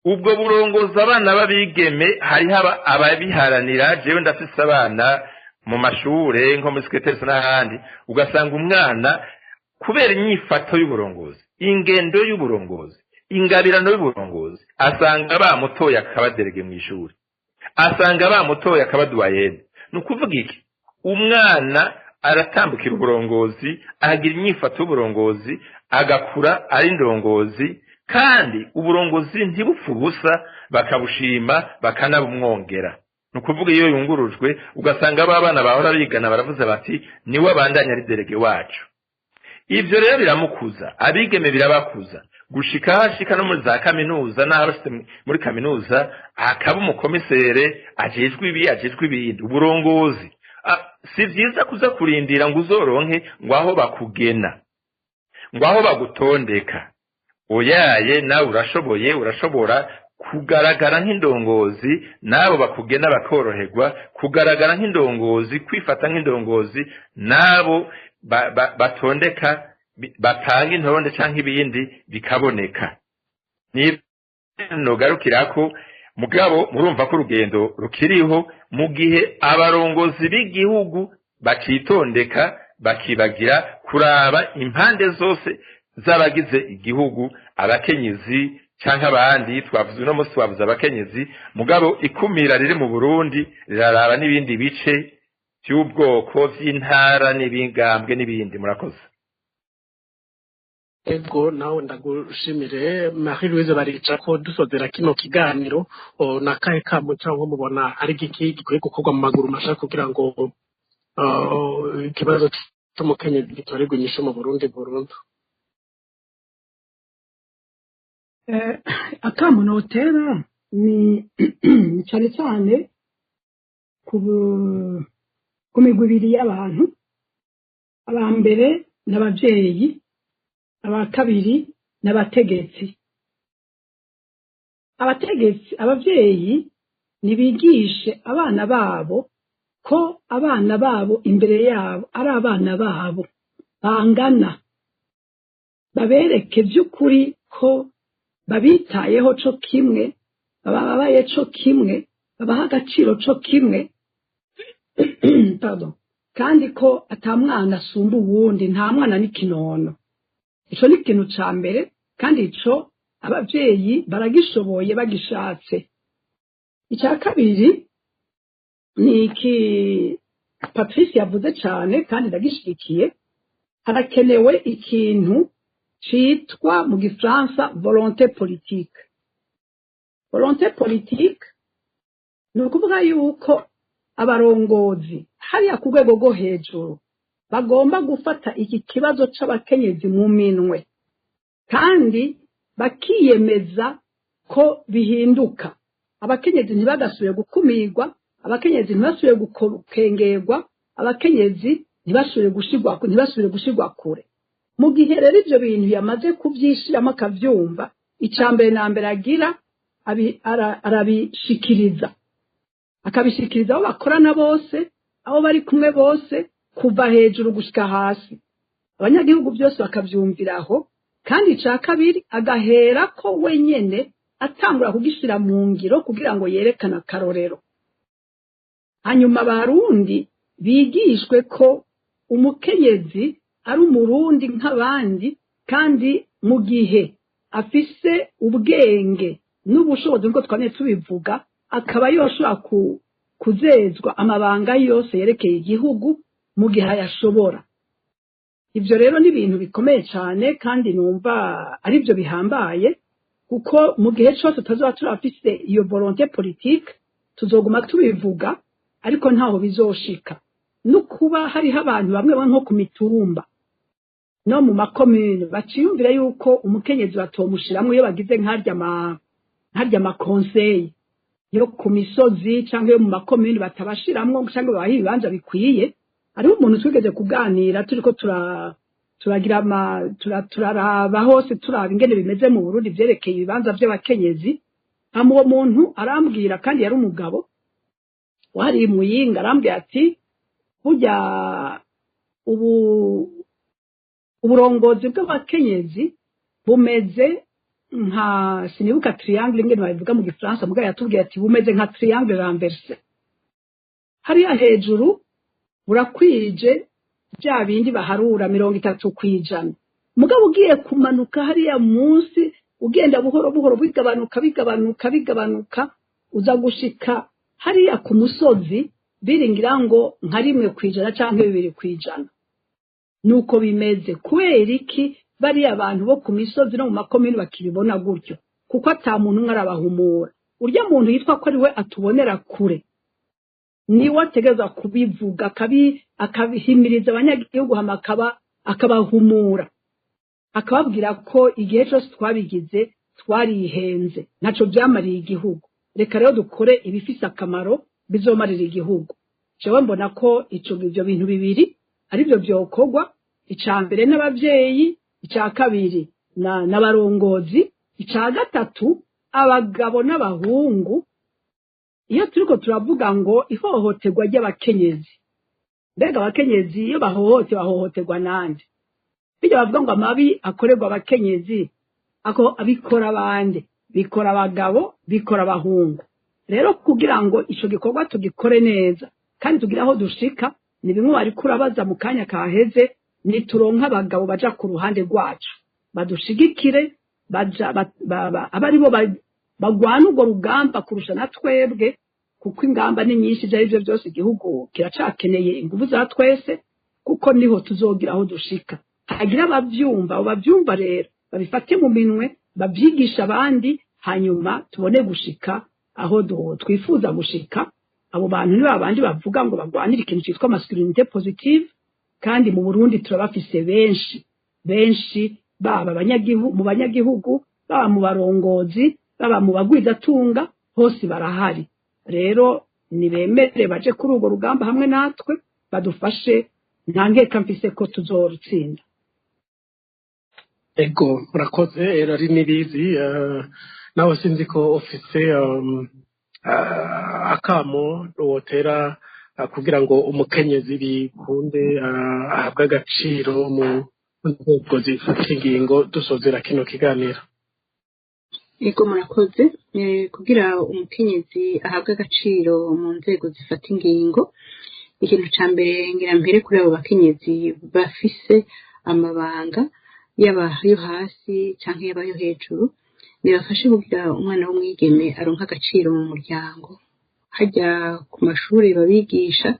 ubwo burongozi abana b'abigeme hariho ababiharanira. Jewe ndafise abana mu mashure, nko muri secrétaire n'ahandi, ugasanga umwana kubera inyifato y'uburongozi, ingendo y'uburongozi, ingabirano y'uburongozi, asanga bamutoye akaba délégué mu ishuri, asanga bamutoye akaba doyenne. Ni ukuvuga iki? Umwana aratambukira uburongozi, agira inyifato y'uburongozi, agakura ari indongozi, kandi uburongozi ntibupfe ubusa, bakabushima, bakanabumwongera. Ni ukuvuga iyo yungurujwe, ugasanga ba bana bahora bigana baravuze bati: "Niwe abandanya ari délégué wacu." Ibyo rero biramukuza, abigeme birabakuza gushika hashika no muri za kaminuza, n'aho abashitse muri kaminuza akaba umukomisere ajejwe ibi, ajejwe ibindi, uburongozi. Si vyiza kuza kurindira ngo uzoronke ngo aho bakugena, ngo aho bagutondeka. Oyaye, nawe urashoboye, urashobora kugaragara nk'indongozi, n'abo bakugena bakoroherwa kugaragara nk'indongozi, kwifata nk'indongozi, n'abo batondeka, batanga intonde canke ibindi bikaboneka. Ni nogarukirako. Mugabo murumva ko urugendo rukiriho mu gihe abarongozi b'igihugu bakitondeka, bakibagira kuraba impande zose z'abagize igihugu, abakenyezi canke abandi. Twavuze uno munsi, twavuze abakenyezi, mugabo ikumira riri mu Burundi riraraba n'ibindi bice by'ubwoko, vy'intara n'ibingambwe n'ibindi. Murakoze. Ego, nawe ndagushimire. Marie Louise Barica ko dusozera kino kiganiro, na kahe kamo cyangwa mubona ari giki gikwiye gukorwa mu maguru masha kugira ngo ikibazo c'umukenyezi gitorerwe inyishu mu Burundi burundu? Akamo notera ni cyane cyane ku migwi ibiri y'abantu: aba mbere n'abavyeyi, aba kabiri n'abategetsi. Abategetsi, abavyeyi nibigishe abana babo ko abana babo imbere yabo ari abana babo bangana, babereke by'ukuri ko babitayeho co kimwe, bababaye co kimwe, babaha agaciro co kimwe, pardon, kandi ko ata mwana asumba uwundi, nta mwana n'ikinono. Ico ni ikintu ca mbere, kandi ico abavyeyi baragishoboye bagishatse. Icya kabiri ni iki Patrice yavuze cane kandi ndagishigikiye: harakenewe ikintu citwa mu gifaransa volonté politique. Volonté politique ni ukuvuga yuko abarongozi hariya ku rwego rwo hejuru bagomba gufata iki kibazo c'abakenyezi mu minwe, kandi bakiyemeza ko bihinduka, abakenyezi ntibagasubire gukumirwa, abakenyezi ntibasubire gukengerwa, abakenyezi ntibasubire gushirwa kure. Mu gihe rero ivyo bintu yamaze kuvyishiramo akavyumva, ica mbere na mbere agira arabishikiriza, akabishikiriza abo bakorana bose, abo bari kumwe bose, kuva hejuru gushika hasi, abanyagihugu byose bakavyumviraho. Kandi ica kabiri, agahera ko wenyene atangura kugishira mu ngiro kugira ngo yerekane akarorero. Hanyuma abarundi bigishwe ko umukenyezi ari umurundi nk'abandi, kandi mu gihe afise ubwenge n'ubushobozi, nk'uko twamye tubivuga, akaba yoshobora kuzezwa amabanga yose yerekeye igihugu mu gihe ayashobora. Ibyo rero ni ibintu bikomeye cyane, kandi numva ari byo bihambaye, kuko mu gihe cyose tutazoba turafise iyo volonté politique, tuzoguma tubivuga ariko ntaho bizoshika. No kuba hariho abantu bamwe bamwe nko ku mitumba no mu makomune baciyumvira yuko umukenyezi batomushiramwo iyo bagize nkarya ama conseils yo ku misozi cyangwa yo mu makomune, batabashiramwo cyangwa babaha ibibanza bikwiye. Hariho umuntu twigeze kuganira turiko turagira turaraba hose, turaba ingene bimeze mu Burundi vyerekeye ibibanza vy'abakenyezi. Hama uwo muntu arambwira, kandi yari umugabo wari Muyinga, arambwira ati burya ubu uburongozi bw'abakenyezi bumeze nka, sinibuka triangle ingene babivuga mu Gifaransa, mugabo yatubwiye ati bumeze nka triangle renversé. Hariya hejuru burakwije bya bindi baharura 30%, mugabo ugiye kumanuka hariya munsi, ugenda buhoro buhoro, bigabanuka, bigabanuka, bigabanuka, uza gushika hariya ku musozi biringira ngo nka 1% canke 2%. Nuko bimeze. Kubera iki bariya abantu bo ku misozi no mu makomini bakibibona gutyo? Kuko ata muntu umwe arabahumura. Urya muntu yitwa ko ari we atubonera kure niwe ategerezwa kubivuga, akabihimiriza abanyagihugu, hama akabahumura, akababwira ko igihe cyose twabigize twarihenze, ntaco byamariye igihugu. Reka rero dukore ibifise akamaro bizomarira igihugu. Jewe mbona ko ico ivyo bintu bibiri aribyo byokorwa: ica mbere n'abavyeyi, ica kabiri n'abarongozi, ica gatatu abagabo n'abahungu. Iyo turiko turavuga ngo ihohoterwa ry'abakenyezi, mbega abakenyezi iyo bahohote bahohoterwa nande? Bijya bavuga ngo amabi akorerwa abakenyezi, ako abikora abande? Bikora abagabo, bikora abahungu. Rero kugira ngo ico gikorwa tugikore neza kandi tugire aho dushika, ni bimwe bariko urabaza mu kanya kaheze: nituronka abagabo baja ku ruhande rwacu, badushigikire, baja aba aribo bagwana urwo rugamba kurusha na twebwe, kuko ingamba ni nyinshi. Ibyo arivyo byose igihugu kiracakeneye inguvu za twese, kuko niho tuzogira aho dushika. Hagira abavyumva, abo bavyumva rero babifate mu minwe, babyigisha abandi, hanyuma tubone gushika aho twifuza gushika. Abo bantu ni babandi bavuga ngo bagwanira ikintu cyitwa masculinité positive, kandi mu Burundi turabafise benshi benshi, baba abanyagihugu, mu banyagihugu, baba mu barongozi, baba mu bagwizatunga, hose barahari. Rero nibemere baje kuri urwo rugamba hamwe natwe, badufashe. Nta nkeka mfise ko tuzorutsinda. Ego, murakoze. Rari nibizi nawe, sinzi ko ufise akamo wotera kugira ngo umukenyezi bikunde ahabwe agaciro mu nzego zifata ingingo, dusozera kino kiganiro. Ego, murakoze. Kugira umukenyezi ahabwe agaciro mu nzego zifata ingingo, ikintu ca mbere ngira mpere kuri abo bakenyezi bafise amabanga, yaba yo hasi canke yaba yo hejuru, nibafashe kugira umwana w'umwigeme aronke agaciro mu muryango. Hajya ku mashuri babigisha,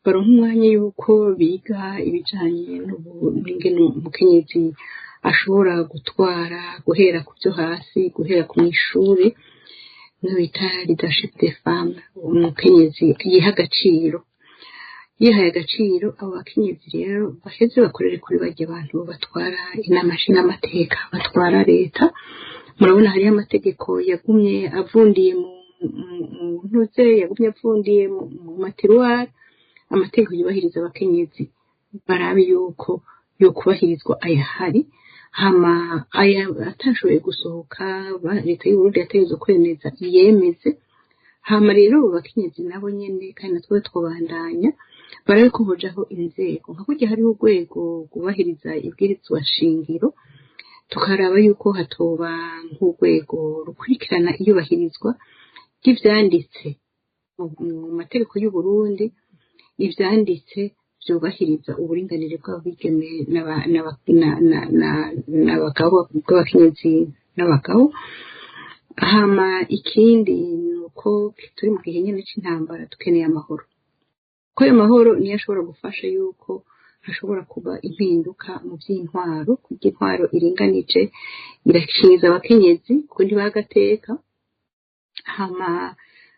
baronka umwanya yuko biga ibijanye n'ingene umukenyezi ashobora gutwara, guhera ku byo hasi, guhera ku mw'ishuri, niyo bita leadership des femmes. Umukenyezi yiha agaciro. Yihaye agaciro, abo bakenyezi rero baheze bakorere kuri barya bantu batwara inama nshingamateka, batwara leta. Murabona hariho amategeko yagumye avundiye mu ntuze, yagumye avundiye mu matiroirs, amategeko yubahiriza abakenyezi. Barabe yuko yokubahirizwa ayahari, hama aya atashoboye gusohoka, leta y'Uburundi yategerezwa kwemeza, iyemeze. Hama rero abo bakenyezi nabo nyene kandi natwe twobandanya, barabe ko hojaho inzego nka kurya hariho urwego rwubahiriza ibwirizwa shingiro, tukaraba yuko hatoba nk'urwego rukurikirana iyubahirizwa ry'ivyanditse mu mategeko y'Uburundi, ivyanditse vyubahiriza uburinganire bw'abigeme n'abagabo, bw'abakenyezi n'abagabo. Hama ikindi ni uko turi mu gihe nyene c'intambara, dukeneye amahoro, ko ayo mahoro niyo ashobora gufasha yuko hashobora kuba impinduka mu by'intwaro, kuko intwaro iringanije irakinyiza abakenyezi, kuko ntibagateka. Hama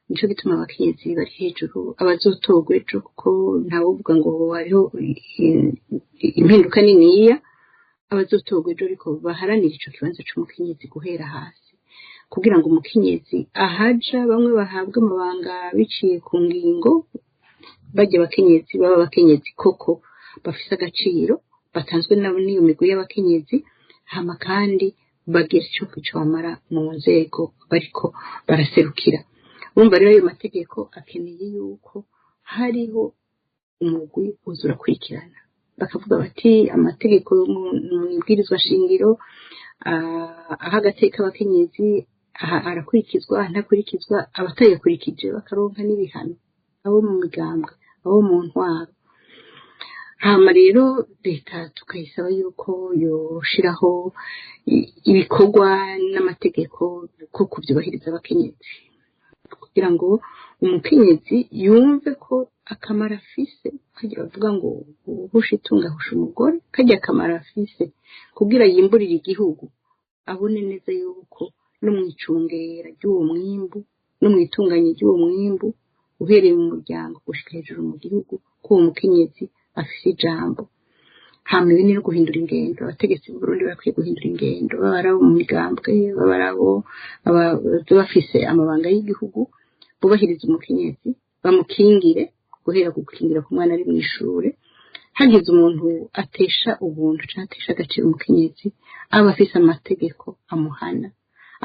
nico gituma abakenyezi bari hejuru, abazotorwa ejo, kuko ntawuvuga ngo hariho impinduka niniya, abazotorwa ejo ariko baharanira ico kibanza c'umukenyezi guhera hasi, kugira ngo umukenyezi ahaja, bamwe bahabwe amabanga biciye ku ngingo Bajya abakenyezi baba abakenyezi koko bafise agaciro, batanzwe nabo n'iyo migwi y'abakenyezi, hama kandi bagira ico bamara mu nzego bariko baraserukira. Urumva rero ayo mategeko akeneye yuko hariho umugwi uza urakurikirana, bakavuga bati amategeko mu ibwirizwa shingiro aha agateka abakenyezi aha arakurikizwa, aha ntakurikizwa, abatayakurikije bakaronka n'ibihano, abo mu migambwe, abo mu ntwaro. Hama rero leta tukayisaba yuko yoshiraho ibikorwa n'amategeko ko kuvyubahiriza abakenyezi, kugira ngo umukenyezi yumve ko akamaro afise, kajya bavuga ngo uhusha itunga ahusha umugore, kajya akamaro afise kugira yimburire igihugu, abone neza yuko no mw'icungera ry'uwo mwimbu no mw'itunganya ry'uwo mwimbu uhereye mu muryango gushika hejuru mu gihugu, ko uwo mukenyezi afise ijambo. Hama ibi ni no guhindura ingendo, abategetsi b'u Burundi bakwiye guhindura ingendo, baba ari abo mu migambwe, baba ari abo bafise amabanga y'igihugu, bubahiriza umukenyezi, bamukingire, guhera ku gukingira ku mwana ari mw'ishure. Hagize umuntu atesha ubuntu canke atesha agaciro umukenyezi, aba afise amategeko amuhana,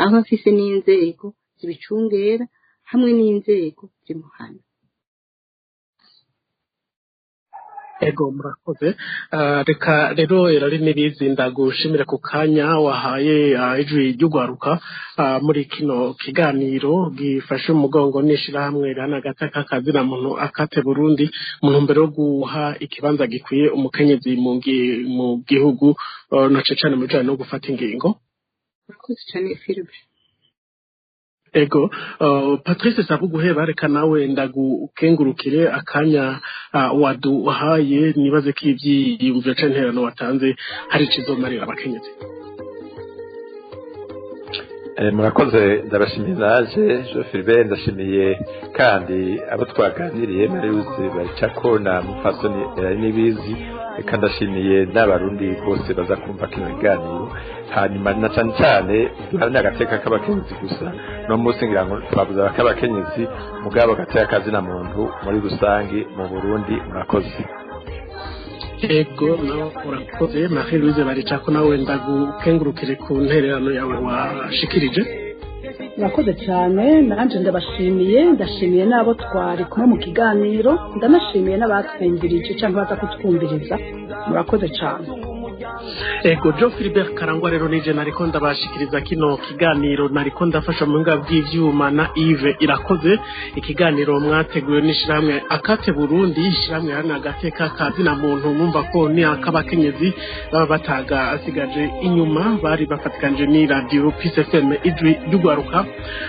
aba afise n'inzego zibicungera hamwe n'inzego zimuhana. Ego, murakoze. Reka rero Erari Nibizi ndagushimira ku kanya wahaye Ijwi ry'Ugwaruka muri kino kiganiro gifashe umugongo n'ishirahamwe rihana agateka kazina muntu Akate Burundi, mu ntumbero yo guha ikibanza gikwiye umukenyezi mu gihugu, na cane cane mu bijanye no gufata ingingo. Murakoze cane Philippe. Ego, Patrice Sabuguheba, reka nawe ndagukengurukire akanya waduhaye, nibaze ko ivyiyumviro canke intererano watanze hari ikizomarira abakenyezi. Murakoze, ndabashimiye naje Jean Philbert, ndashimiye kandi abo twaganiriye Marius Baricako na Mupfasoni Erari Nibizi, reka ndashimiye n'abarundi bose baza kumva kino kiganiro. Hanyuma na cane cane duharanire agateka k'abakenyezi gusa, no munsi ngira ngo twavuze ak'abakenyezi, mugabo agateka kazina muntu muri rusangi mu Burundi. Murakoze. Ego, nawe urakoze Marie Louise Baricako, nawe ndagukengurukire ku ntererano yawe washikirije. Murakoze cyane, nanje ndabashimiye, ndashimiye n'abo twari kumwe mu kiganiro, ndanashimiye n'abatwumvirije cyangwa baza kutwumviriza. Murakoze cyane. Ego, Jean Philbert Karangwa rero nije nariko ndabashikiriza kino kiganiro, nariko ndafasha mu buhinga bw'ivyuma na Yves Irakoze. Ikiganiro mwateguwe n'ishirahamwe Akate Burundi, ishirahamwe hana agateka kazina muntu, mwumva ko ni ak'abakenyezi baba bataga asigaje inyuma, bari bafatikanije ni Radio Peace FM Ijwi ry'Ugwaruka.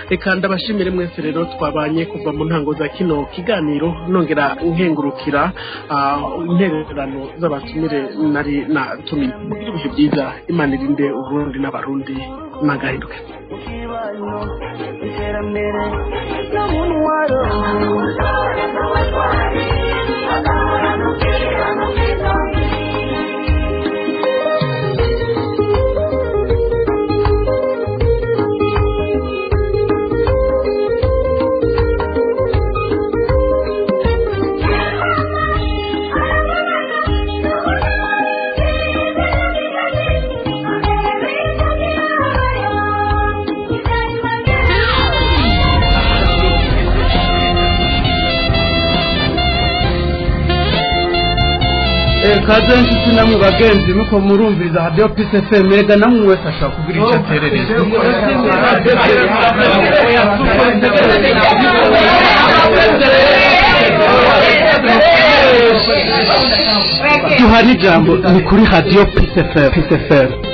Reka ndabashimire mwese rero twabanye kuva mu ntango za kino kiganiro, nongera nkengurukira intererano z'abatumire nari natumiye. Mugire ibihe byiza, Imana irinde Uburundi n'Abarundi n'agahinduke. Iterambere no mu ntwaro. Kaze nshuti namwe bagenzi muko murumviriza Radio Peace FM, erega namwe wese ashobora kugira ico aterereza. Duhana ijambo ni kuri Radio Peace FM. Peace FM.